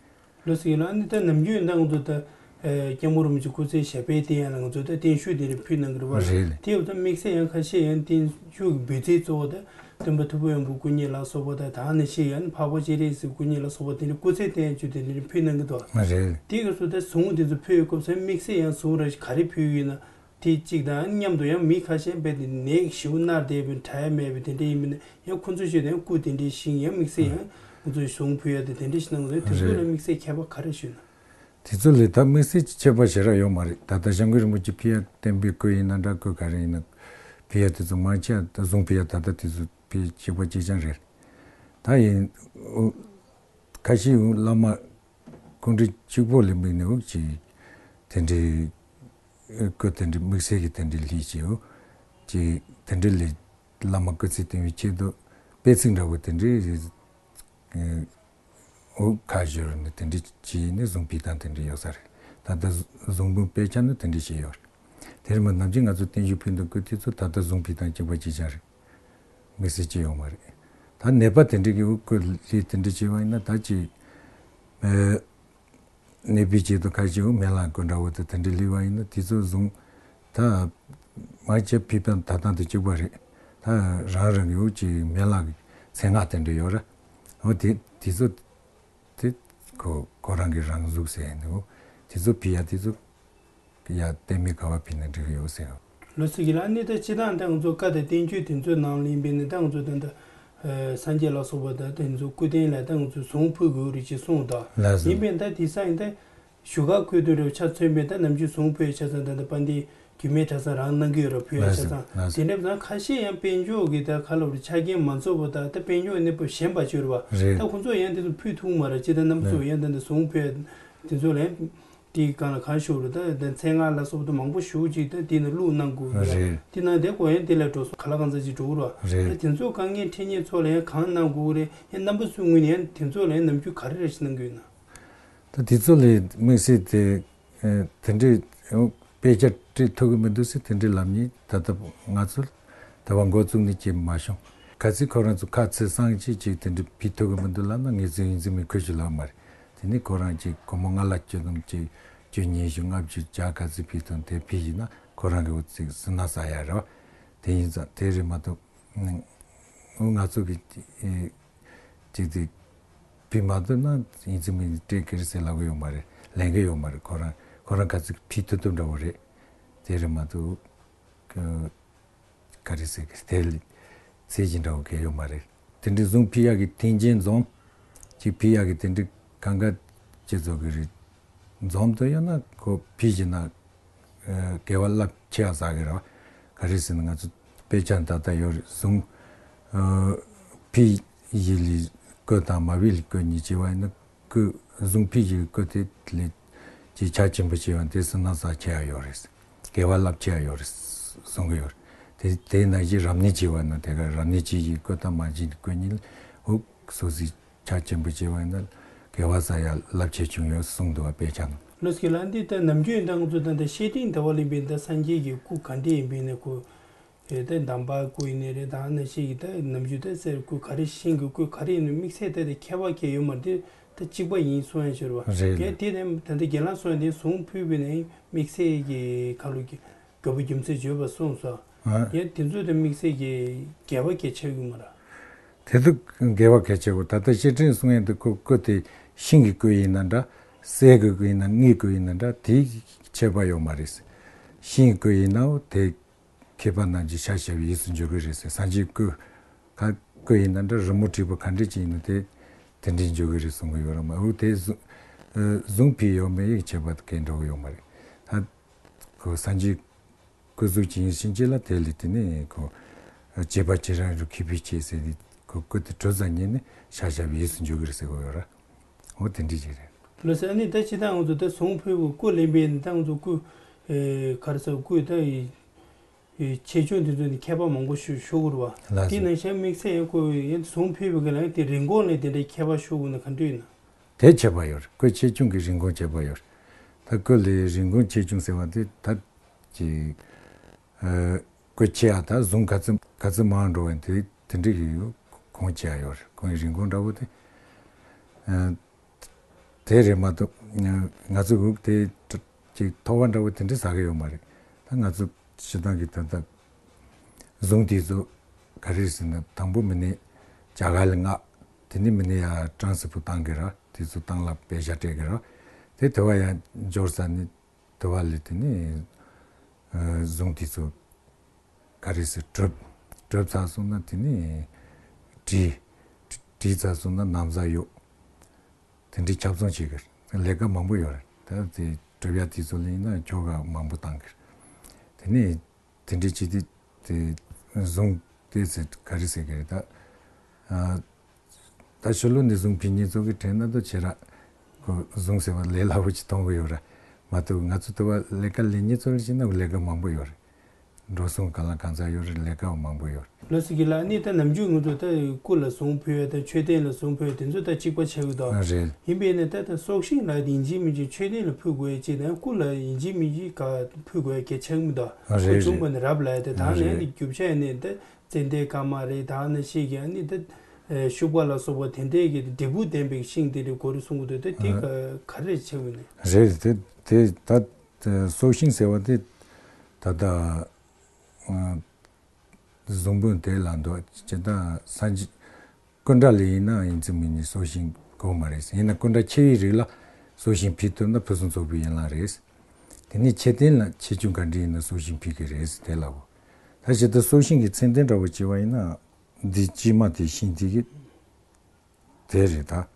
ལོ་ཟེར་ལ་ནི་ད་ནམ་རྒྱུན་ད་ང་ཚོ་ད་སྐྱབས་མགོན་རིན་པོ་ཆེ་སྐུ་ཚེ་ཞབས་པད་བརྟན་ཡག་ལ་ང་ཚོ་ད་བརྟན་བཞུགས་དེ་རིགས་ཕུལ་གནང་གི་རེད་བ། རེད། དེ་ཡོད་ད་དམིགས་བསལ་ཡང་ཁ་ཤས་ཡང་བརྟན་བཞུགས་ཀྱི་འབུལ་ཚིག་གཙོ་བོ་ད་སྟོན་པ་ཐུབ་པ་དབང་པོ་སྐུ་བརྙེས་ལ་སོགས་པ་ད་ད་ནི་ཤེས་ཡང་འཕགས་པ་སྤྱན་རས་གཟིགས་སྐུ་བརྙེས་ལ་སོགས་པ་དེ་འདྲ་སྐུ་ཚེ་བརྟན་ཡག་ཅིག་དེ་འདྲ་ཕུལ་གནང་གི་འདུག། རེད། དེ་ག་སུ་ད་གཟུངས་དེ་ཚོ་ཕུལ་ཡོད་སྐབས་སུ་དམིགས་བསལ་ཡང་གཟུངས་ར་ག་རེ་ཕུལ་ཡོད་ན། དེ་གཅིག་དང་མཉམ་དུ་ཡང་མི་ཁ་ཤས་རྦད་དེ་ནད་ཞེ་པོ་མནར་བསྡད་པའི་དྲག་ཡ་མེད་པའི་དེ་འདྲ་ཡིན་མིན་ན་ཡང་ཁོ་ཚོ་ཞིག་དང་སྐུ་དེ་འདྲའི་ཞིང་ཡང་དམིགས་བསལ་ཡང་ང་ཚོས་གཟུངས་ཕུལ་ཡ་དེ་དེ་འདྲའི་ཞིག་གནང་དགོས་དེ་ཚོ་ལ་རེད། དམིགས་བསལ་ཁྱད་པར་ག་རེ་ཞུས་ན། དེ་ཚོ་ལས་ད་དམིགས་བསལ་གྱི་ཁྱད་པར་ཞེ་དྲག་ཡོད་མ་རེད། ད་ལྟ་སྐྱབས་མགོན་རིན་པོ་ཆེ་ཕུལ་ཡ་བསྟན་པའི་སྐུ་ཡིན་ན་འདྲ་སྐུ་ག་རེ་ཡིན་ན་ཕུལ་ཡ་དེ་ཚོ་མང་ཆེ་བ་ད་གཟུངས་ཕུལ་ཡ་ད་ལྟ་དེ་ཚོ་ཕུལ་གཅིག་པ་གཅིག་རྐྱང་རེད། ད་ཡིན་ཁ་ཤས་ཡང་བླ་མ་སྐུ་ཕྲེང་གཅིག་པོ་ལས་དམིགས་ནས་འུག་ཅིག་དེ་འདྲའི་སྐུ་དེ་འདྲའི་དམིགས་བསལ་གྱི་དེ་འདྲའི་ལྷས་ཅིག་འུག་ཅིག་དེ་འདྲའི་ལས་བླ་མ་སྐུ་ཚེ་བརྟན་པའི་ཆེད་དུ་དཔེ་ཚིག་འདྲ་བོ་དེ་འདྲའི་འུག་ཁ་བཞུར་ནས་དེ་འདྲའི་བྱས་ནས་གཟུངས་ཕུལ་སྟངས་དེ་འདྲའི་ཡོད་ས་རེད། ད་ལྟ་གཟུངས་འབུམ་དཔེ་ཆ་ནི་དེ་འདྲའི་བྱས་ཡོད་རེད། དེར་མ་ནམ་རྒྱུན་ང་ཚོ་བརྟན་བཞུགས་ཕུལ་འདུག་སྐུ་དེ་ཚོ་ད་ལྟ་གཟུངས་ཕུལ་སྟངས་གཅིག་པ་གཅིག་རྐྱང་རེད། དམིགས་བསལ་ཅི་ཡོད་མ་རེད། ད་ནད་པ་དེ་འདྲ་གི་འུག་སྐུ་ལས་དེ་འདྲ་བྱས་པ་ཡིན་ན་ད་ཅི། ཨེ། ནད་པའི་ཆེད་དུ་ཁ་ཅིག་འུག་སྨན་བླ་སྐུ་འདྲ་བོ་དེ་དེ་འདྲ་ལས་པ་ཡིན་ན་དེ་ཚོ་བཟུང་། ད་མ་བྱས་ཕུད་པ་ད་ཐང་དུ་བཅུག་པ་རེད། ད་རང་རང་གི་འུག་ཅིག་སྨན་བླ་གི་མཚན་སྔགས་དེ་འདྲ་ཡོད་ར། འོ་དེ་དེ་ཚོ། དེ་ཁོ་ཁོ་རང་གི་རང་གཟུགས་ཟེར་ཡིན་འདུག། དེ་ཚོ་ཕི་ཡ་དེ་ཚོ་ཡ་གཏན་མེད་ག་བ་ཕི་ན་འགྲིག་གི་ཡོད་ཟེར། ལོ་ཚིགས་ཀྱི་ལ་ནི་ད་སྤྱི་བཏང་ད་ང་ཚོ་བཀའ་དང་བསྟན་བཅོས་དེ་ཚོའི་ནང་ལ་ཡིན་པས་ནི་ད་ང་ཚོ་ད་ད་སངས་རྒྱས་ལ་སོགས་པ་ད་དེ་ཚོ་སྐུ་རྟེན་ལ་ད་ང་ཚོ་གཟུངས་ཕུལ་དགོས་རེད་ཅེས་གསུངས་ད། ལགས་སོ། ཡིན་པས་ད་དེ་ས་ཡིན་ད། བཞུགས་སྒར་ཁུལ་དུ་རེ་བ་ཆ་མཚོན་པའི་ད་ནམ་རྒྱུན་གཟུངས་ཕུལ་ཆ་ཚང་ད་ད་དཔལ་ལྡན་རྒྱུད་སྨད་གྲྭ་ཚང་རང་གནང་གི་ཡོད་ར། ཕུལ་ཡ་ཆ་ཚང་དེ་འདྲ་ཚང་ཁ་ཤས་ཡང་དཔལ་འབྱོར་གི་ད་ཁ་ལོ་རེ་ཆ་རྐྱེན་མ་འཛོམས་པ་ད་ད་དཔལ་འབྱོར་གནས་བབ་ཞན་པ་བྱོས་ར་བ། རེད། ད་ཁོང་ཚོ་ཡང་དེ་ཚོ་ཕུལ་ཐུབ་མ་ར་ཅི་ད་རྣམ་པ་ཚོ་ཡང་ད་ད་གཟུངས་ཕུལ་དེ་ཚོ་ལ་ཡང་དེའི་སྒང་ལ་གང་ཞུ་ར་ད་ད་མཚན་སྔགས་ལ་སོགས་པ་ད་མང་པོ་ཞུ་ཅིག་ད་དེ་ན་བླུགས་གནང་དགོས་ར། རེད། དེ་ན་དེ་ཀོ་ཡང་དེ་ལ་འགྲོ་སོང་ག་ལ་གང་ཚ་ཅིག་འགྲོ་གི་ར། རེད། ད་དེ་ཚོ་དཀའ་ངལ་འཕྲད་མཁན་ཚོ་ལ་ཡང་གང་གནང་དགོས་རེད། ཡང་རྣམ་པ་ཚོའི་ངོས་ནས་ཡང་དེ་ཚོ་ལ་ཡང་ནམ་རྒྱུན་ག་རེ་རེ་ཞིག་གནང་གི་ཡོད་ན། ད་དེ་ཚོ་ལས་དམིགས་བསལ་དེ་ཨེ་དེ་འདྲའི་དཔེ་ཆ་བྲིས་ཐུབ་ཀྱི་མི་འདུག་ཟེར་དེ་འདྲའི་ལབ་མཁན་ད་ལྟ་ང་ཚོ་ད་བར་འགོ་བཙུགས་ནས་ཅིག་མ་བྱུང་། གལ་སྲིད་ཁོ་རང་ཚོ་ཁ་ཚིག་སང་ཅིག་ཅིག་དེ་འདྲའི་ཕུལ་ཐུབ་ཀྱི་མི་འདུག་ལབ་ན་ངེས་ཚིག་ཡིན་ཚིག་མིན་ཁོས་ཅིག་ལབ་མ་རེད། དེ་ནས་ཁོ་རང་ཅིག་སྒོར་མོ་ལྔ་ལྷག་བཅུ་ཐམ་ཅིག་བཅུ་ཉི་ཤུ་ལྔ་བཅུ་བརྒྱ་ག་ཚོད་ཕུལ་ཐུབ་དེ་ཕུལ་ཡིན་ན་ཁོ་རང་གི་འུ་ཚིག་སུན་སྣང་ཟ་ཡ་རེད་བ། དེ་ཡིན་ཙང་དེ་རེད་མ་གཏོགས་ང་ཚོ་གི་ཅིག་དེ་ཕུལ་མ་ཐུབ་ན་ཡིན་ཚིག་མིན་ཚིག་སྤྲད་ཀྱི་རེད་ཟེར་ལབ་གི་ཡོད་མ་རེད། ལེན་གི་ཡོད་མ་རེད། ཁོ་རང་ཁོ་རང་ག་ཚོད་ཕུལ་ཐུབ་ཐུབ་འདྲ་བོ་རེད། དེ་རེད་མ་གཏོགས་ག་རེ་ཟེར་གི་དེ་ལ་ཚད་ཀྱི་འདྲ་བོ་གལ་ཡོད་མ་རེད། དེ་འདྲའི་གཟུངས་ཕུལ་ཡག་གི་མཐུན་རྐྱེན་འཛོམས་ཅིག་ཕུལ་ཡག་གི་དེ་འདྲའི་གང་ག་ཅི་ཚོ་གི་རེད། འཛོམས་དུ་ཡོད་ན་ཁོ་ཕུལ་བཞིན་ན་དགེ་བ་རླབས་ཆེ་བ་བསགས་གི་རེད་བ། ག་རེ་ཟེར་ན་ང་ཚོ་དཔེ་ཆ་ད་ལྟ་ཡོད་རེད་གཟུངས། ཕུལ་བཞིན་ལས་སྐུ་དང་མ་ཕུལ་ལས་སྐུ་གཉིས་བྱས་པ་ཡིན་ན་སྐུ་ གཟུངས་ཕུད་ཀྱི་སྐུ་དེ་ལས་ཀྱི་ཕྱག་ཆེན་པོ་བྱས་པ་དེ་བསོད་ནམས་བསགས་ཆེ་ཡ་ཡོད་རེད། དགེ་བ་རླབས་ཆེ་ཡ་ཡོད་རེད་གསུང་གི་ཡོད་རེད། དེ་དེའི་ནང་བཞིན་རབ་གནས་བྱས་པ་ན་དེ་ག་རབ་གནས་ཅན་གྱི་སྐུ་དང་མ་བྱིན་གྱི་སྐུ་གཉིས་ལ་འུག་སོ་སོའི་ཕྱག་ཆེན་པོ་བྱས་པ་ཡིན་ན་དགེ་བ་བསགས་ཡ་རླབས་ཆེ་བྱུང་ཡོད་གསུངས་འདུག་བ། དཔེ་ཆ་ནང་། ལགས་སོ། ལགས་འདི་ལྟར་ནམ་རྒྱུན་ཡིན་ད་ང་ཚོ་ད་ལྟ་བཤེས་སྤྲིང་ཟླ་བ་གླིང་པའི་ད་སངས་རྒྱས་ཀྱི་སྐུ་ག་འདྲ་ཡིན་པའི་ནས་ཁོ། ཨེ་ད་འདམ་བག་སྐུ་ཡིན་ནའི་རེད། ད་ནང་བཞིན་གྱི་ད་ནམ་རྒྱུན་ད་གསེར་སྐུ་ག་རེ་ཤིང་གི་སྐུ་ག་རེ་ཡིན་ནའི་དམིགས་བསལ་ད་དེ་ཁྱད་པར་གང་ཡོད་མ་རེད། ད་གཅིག་པ་ཡིན་གསུང་ཡ་ཞོར་བ། རེད། གལ་ཏེ་ད་ལྟ་རྒན་ལགས་གསུང་ཡ་དེ་གཟུངས་ཕུལ་བའི་ནས་དམིགས་བསལ་གྱི་ཁ་ལོ་གི་དགོས་པ་རྒྱུ་མཚན་བརྗོད་པ་གསུངས་སོ། ཨ། ཡ་དེ་ཚོ་ད་དམིགས་བསལ་གྱི་འགལ་བ་གལ་ཆེ་གི་མ་རེད། དེ་ཚོ་འགལ་བ་གལ་ཆེ་གོ། ད་ལྟ་བཤེས་སྤྲིང་གསུང་ཡ་དེ་ཁོ་སྐུ་དེ་ཤིང་གི་སྐུ་ཡིན་ན་འདྲ། གསེར་གྱི་སྐུ་ཡིན་ན་དངུལ་སྐུ་ཡིན་ན་འདྲ། དེ་ཁྱད་པར་ཡོད་མ་རེད། ཤིང་གི་སྐུ་ཡིན་ནའང་དེ། མཁས་པ་རྣམས་ཀྱིས་ཤ་ཞབས་ཡིས་སུ་འཇོག་གི་རེད་ཟེར། སངས་རྒྱས་སྐུ་ག་སྐུ་ཡིན་ན་འདྲ། རི་མོ་བྲིས་པ་ག་འདྲ་ཅིག་ཡིན་ན་དེ་དེ་འདྲས་འཇོག་གི་རེད་གསུང་གི་ཡོད་རེད་མ་གཏོགས། དེ་གཟུ- ཨ་གཟུངས་ཕུལ་ཡོད་མེད་ཡིག་ཁྱད་པར་གང་འགྲོ་གི་ཡོད་མ་རེད། ད་ཁོ་སངས་རྒྱས་སྐུ་གཟུགས་ཅིག་ཡིན་ཕྱིན་ཆད་ལ་དེ་ལས་དེ་ནས་ཁོ་བྱེད་པ་ཇི་རང་རུ་མཁས་པའི་ཆེད་ཟེར་ཏེ་ཁོ་སྐུ་དེ་གྲུབ་ཙམ་ཉིད་ནས་ཤ་ཞབས་ཡིས་སུ་འཇོག་གི་རེད་ཟེར་གི་ཡོད་རེད། འོ་དེ་འདྲས་ཅིག་རེད། ལགས་སོ། ཨ་ནི་ད་ཅི་ད་ང་ཚོ་ད་གཟུངས་ཕུལ་བའི་སྐུ་ལེན་པའི་ནི་ད་ང་ཚོ་སྐུ་ཨེ་ག་རེ་ཟེར། སྐུ་ད་ཡི་ཆེ་ཆུང་དེ་ཚོ་ནི་ཁྱད་པར་མང་པོ་ཞིག་ཤོར་གི་རེད་བ། ལགས་སོ། དེ་ནང་བཞིན་དམིགས་བསལ་ཡང་ཁོ་ཡང་གཟུངས་ཕུལ་བའི་སྐབས་ལ་དེ་རིན་གོང་ལ་དེ་འདྲའི་ཁྱད་པར་ཤོར་གི་ན་ག་འདྲ་ཡིན་ན། དེ་ཁྱད་པར་ཡོད་རེད། སྐུ་ཆེ་ཆུང་གི་རིན་གོང་ཁྱད་པར་ཡོད་རེད། ད་སྐུ་ལ་རིན་གོང་ཆེ་ཆུང་ཟེར་བ་དེ་ད་ཀྱི་ཨ་སྐུ་ཆེ་ཡ་ད་གཟུངས་ག་ཚོད་ག་ཚོད་མང་འགྲོ་བ་དེ་དེ་འདྲ་ཡོད་ཡོད་གོང་ཆེ་ཡ་ཡོད་རེད། ཁོང་གི་རིན་གོང་འདྲ་བོ་དེ་ཨ། དེ་རེད་མ་གཏོགས། ང་ཚོ་འུག་དེ་ཅིག་ཐོ་བ་འདྲ་བོ་དེ་འདྲ་ཟ་གི་ཡོད་མ་རེད། ད་ང་ཚོ་སྤྱིར་བཏང་གི་ད་ལྟ་གཟུངས་དེ་ཚོ་ག་རེ་ཟེར་ན། དང་པོ་མི་ནི་རྒྱ་གར་ལ་མངགས། དེ་ནས་མི་ནི་ཡ་ཀྲང་སི་པུ་བཏང་གི་ར། དེ་ཚོ་བཏང་ལ་པེ་ཤ་སྤྲད་གི་ར། དེ་དེ་བ་ཡ་འབྱོར་ས་ནི་དེ་བ་ལས་དེ་ནི་ཨ་གཟུངས་དེ་ཚོ་ག་རེ་ཟེར། གྲུབ་གྲུབ་ཚར་སོང་ན་དེ་ནི་བྲིས། བྲིས་ཚར་སོང་ན་ན་བཟའ་གཡོག་དེ་འདྲའི་ཁྱབ་ཚང་བྱེད་གི་རེད། ལས་ཀ་མང་པོ་ཡོད་རེད། ད་དེ་གྲུབ་ཡ་དེ་ཚོ་ལ་ཡིན་ན་ཁྱོ་ག་མང་པོ་བཏང་གི་རེད། དེ་ནས་དེ་འདྲའི་བྱེད་དུས་དེ་གཟུངས་དེ་ཟེར་ག་རེ་ཟེར་གི་རེད་ད། ཨ་ད་ཕྱི་ལོགས་ནས་གཟུངས་ཕུལ་མཁན་ཚོ་གི་དྲན་ན་ད་ཁྱེད་རང་ཁོ་གཟུངས་ཟེར་བ་ལས་སླ་པོ་ཅིག་མཐོང་གི་ཡོད་ར། མ་གཏོགས་ང་ཚོ་དེ་བ་ལས་ཀ་ལས་མཁན་ཚོ་ལ་བྱས་ན་ལས་ཀ་མང་པོ་ཡོད་རེད། འགྲོ་སོང་གང་ལ་གང་འཚམ་ཡོད་རེད། ལས་ཀ་མང་པོ་ཡོད་རེད། ལགས་སོ། རྒན་ལགས། ཨ་ནི་ད་ནམ་རྒྱུན་ང་ཚོ་ད་སྐུ་ལ་གཟུངས་ཕུལ་ཡ་དང་མཆོད་རྟེན་ལ་གཟུངས་ཕུལ་ཡ་དེ་ཚོ་ད་གཅིག་པ་ཆགས་ཀྱི་འདུག། ཨ་རེད། ཡིན་པས་ན་ད་ད་སྲོག་ཤིང་ལ་ཡིན་གཅིག་མིན་གཅིག་མཆོད་རྟེན་ལ་ཕུལ་དགོས་ཡ་གཅིག་དང་སྐུ་ལ་ཡིན་གཅིག་མིན་གཅིག་ག་ཕུལ་དགོས་ཡ་གལ་ཆགས་མི་འདུག། ཨ་སྐུ་རེད་བྱུང་བ་ནི་རབ་ལ་ཡ་དེ་ད་ཨ་ནི་རེད། རྒྱུ་ཆ་ཡ་ནི་ད་ཙན་དན་དཀར་དམར་རེད། ད་ནི་ཤེས་ཀྱི་ཨ་ནི་ད་ཤུག་པ་ལ་སོགས་པ་དེ་འདྲས་ཀྱི་འབྲས་བུ་ལྡན་པའི་ཤིང་དེ་འདྲས་དགོས་རེད་གསུང་གི་འདུག། ད་དེ་ཨ་ག་ག་རེ་ཆགས་ཀྱི་ནི། རེད། དེ་དེ་ད་སྲོག་ཤིང་ཟེར་བ་དེ་ད་ལྟ་ཨ་གཟུངས་འབུལ་དེ་ལ་འདུག་ཅེ་ད་སངས་རྒྱས་སྐུ་འདྲ་ལ་ཡིན་ན་ཡིན་གཅིག་མིན་གཅིག་སྲོག་ཤིང་དགོས་མ་རེད། ཡིན་ན་སྐུ་འདྲ་ཆེ་བའི་རིགས་ལ་སྲོག་ཤིང་ཕུལ་ཐུབ་ན་ཕུན་སུམ་ཚོགས་པའི་ཡན་ལག་རེད། དེ་ནས་མཆོད་རྟེན་ལ་ཆེ་ཆུང་ག་འདྲ་ཡིན་ན་སྲོག་ཤིང་ཕུལ་གི་རེད་དེ་ལ་གོ། ད་ཅེ་ད་སྲོག་ཤིང་གི་མཚན་དོན་འདྲ་བོ་བྱས་པ་ཡིན་ན་འདི་དཀྱུས་མ་དེ་ཤིང་དེ་གི་དེ་རེད་ད།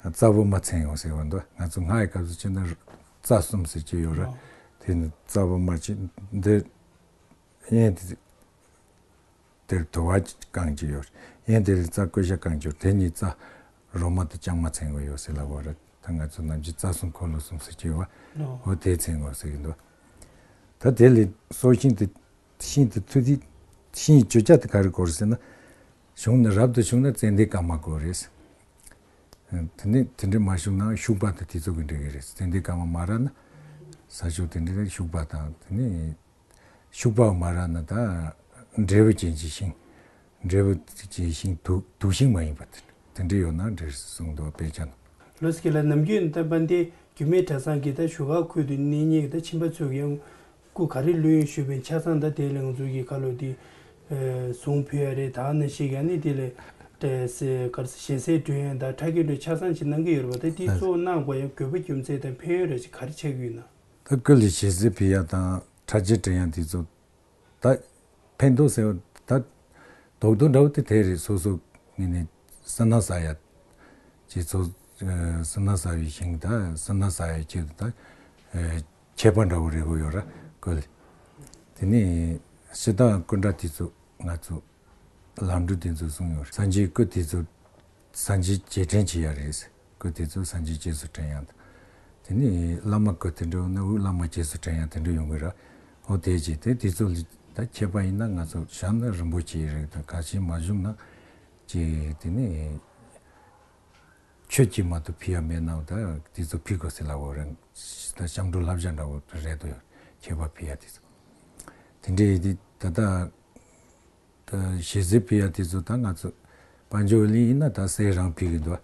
རྩ་བུ་མ་ཚན་ཡོང་ཟེར་བ་འདུག། ང་ཚོ་སྔགས་ཀྱི་སྐབས་སུ་བྱས་ན་རྩ་གསུམ་ཟེར་གྱི་ཡོད་རེད། ཨོ། དེ་ནི་རྩ་བུ་མ་ཅིག་འདི་གཡོན་དེ་དེར་དུ་བ་ཅིག་བཀང་གྱི་ཡོད་རེད། གཡོན་དེ་ལ་རྩ་ཀུ་ཤ་བཀང་གྱི་ཡོད་རེད། དེ་གཉིས་རྩ་རོ་མ་དང་ལྕང་མ་ཚན་གྱི་ཡོད་ཟེར་ལབ་པ་རེད། ད་ང་ཚོ་ནམ་རྒྱུན་རྩ་གསུམ་འཁོར་ལོ་གསུམ་ཟེར་གྱི་ཡོད་པ། ཨོ། འོ་དེ་ཚན་གྱི་ཡོད་ཟེར་གྱི་འདུག། ད་དེ་ལས་སྲོག་ཤིང་དེ་ཤིང་དེ་ཐུ་དེ་ཤིང་གི་བཅུད་བྱ་དེ་ག་རེ་དགོས་རེད་ཟེར་ན། བྱུང་ན་རབ་ཏུ་བྱུང་ན་ཙན་དན་དཀར་དམར་དགོས་རེད། དེ་ནས་དེ་འདྲ་མ་བྱུང་ན་ཤུག་པ་དང་དེ་ཚོ་གི་འབྲེལ་གི་རེད། ཙན་དན་དཀར་དམར་མ་རག་ན་ས་ཕྱོགས་དེ་འདྲ་ལ་ཤུག་པ་དང་དེ་ནས་ཤུག་པ་མ་རག་ན་ད་འབྲས་བུ་ཅན་གྱི་ཤིང་། འབྲས་བུ་ཅན་གྱི་ཤིང་དུག་དུག་ཤིང་མ་ཡིན་པ་དེ་འདྲ་ཡོད་ན་འགྲིག་གསུངས་འདུག་དཔེ་ཆ་ནང་། ལགས་སོ། རྒན་ལགས། ནམ་རྒྱུན་ད་དཔལ་ལྡན་རྒྱུད་སྨད་གྲྭ་ཚང་གི་ད་བཞུགས་སྒར་ཁུལ་དུ་གནས་མཁན་གྱི་ད་ཁྱིམ་པ་ཚོས་ཀྱང་སྐུ་ག་རེ་ལུས་ཡོད་ཞུས་པའི་ཆ་ཚང་ད་དེ་ལས་ང་ཚོ་གི་ཁ་ལོ་དེ་གཟུངས་ཕུལ་ཡ་རེད། ད་ནི་ཞིག་ཡ་ནི་དེ་ལས་ད་ཞལ་ཟས་སྒྲོན་ཡ་ད་ཕྲ་རྒྱས་འགྲོ་ཆ་ཚང་ཅིག་གནང་གི་ཡོད་རེད་པ། ད་དེ་གཙོ་བོ་གནང་དགོས་ཡ་དགོས་པ་རྒྱུ་མཚན་དང་ཕན་ཡོན་རེ་ཞིག་ག་རེ་ཆགས་ཀྱི་ཡོད་ན། ད་སྐུ་ལ་ཞལ་ཟས་ཕུལ་ཡ་དང་ཕྲ་རྒྱས་སྒྲོན་ཡ་དེ་ཚོ། ད་ཕན་ཐོགས་ཟེར་བ་ད་རྡོག་རྡོག་འདྲ་བོ་དེ་དེ་རེད། སོ་སོ་ངོས་ནས་བསོད་ནམས་བསགས་ཡ་ཅེས་ཚོ། བསོད་ནམས་བསགས་པའི་ཞིང་ད་བསོད་ནམས་བསགས་ཡ་ཆེད་དུ་ད་མཆོད་པ་འདྲ་བོ་རེད་གོ་ཡོད་ར་གོ་ལེ། དེ་ནས་སྤྱིར་བཏང་སྐུ་འདྲ་དེ་ཚོ་ང་ཚོ་ལམ་འགྲོ་དེ་ཚོ་གསུངས་ཡོད་རེད། སངས་རྒྱས་སྐུ་དེ་ཚོ་སངས་རྒྱས་རྗེས་དྲན་བྱེད་ཡ་རེད། སྐུ་དེ་ཚོ་སངས་རྒྱས་རྗེས་སུ་དྲན་ཡག་དང་། དེ་ནས་བླ་མ་སྐུ་དེ་འདྲ་ཡོད་ན་འུ་བླ་མ་རྗེས་སུ་དྲན་ཡག་དེ་འདྲ་ཡོང་གི་ར། འོ་དེ་བྱས་ཏེ་དེ་ཚོ་ལ་ད་ཁྱད་པར་ཡིན་ན་ང་ཚོ་བྱམས་ན་རིན་པོ་ཆེའི་རིགས་དང་། གལ་སྲིད་མ་བྱུང་ན་ཅིག་དེ་ནས་ཆོས་ཀྱི་མ་གཏོགས་ཕུལ་ཡག་མེད་ན་ད་དེ་ཚོ་ཕུལ་དགོས་ཟེར་ལབ་པ་རེད། ད་སྐྱབས་འགྲོ་བསླབ་བྱ་འདྲ་བོ་རེད་འདུག་ཡ། ཁྱད་པར་ཕུལ་ཡག་དེ་ཚོ། དེ་འདྲའི་དེ་ད་ལྟ། ད་ཞལ་གཟིགས་ཕུལ་ཡག་དེ་ཚོ་ད་ང་ཚོ་དཔལ་འབྱོར་གླིང་ཡིན་ན་ད་གསེར་རང་ཕུལ་གི་འདུག།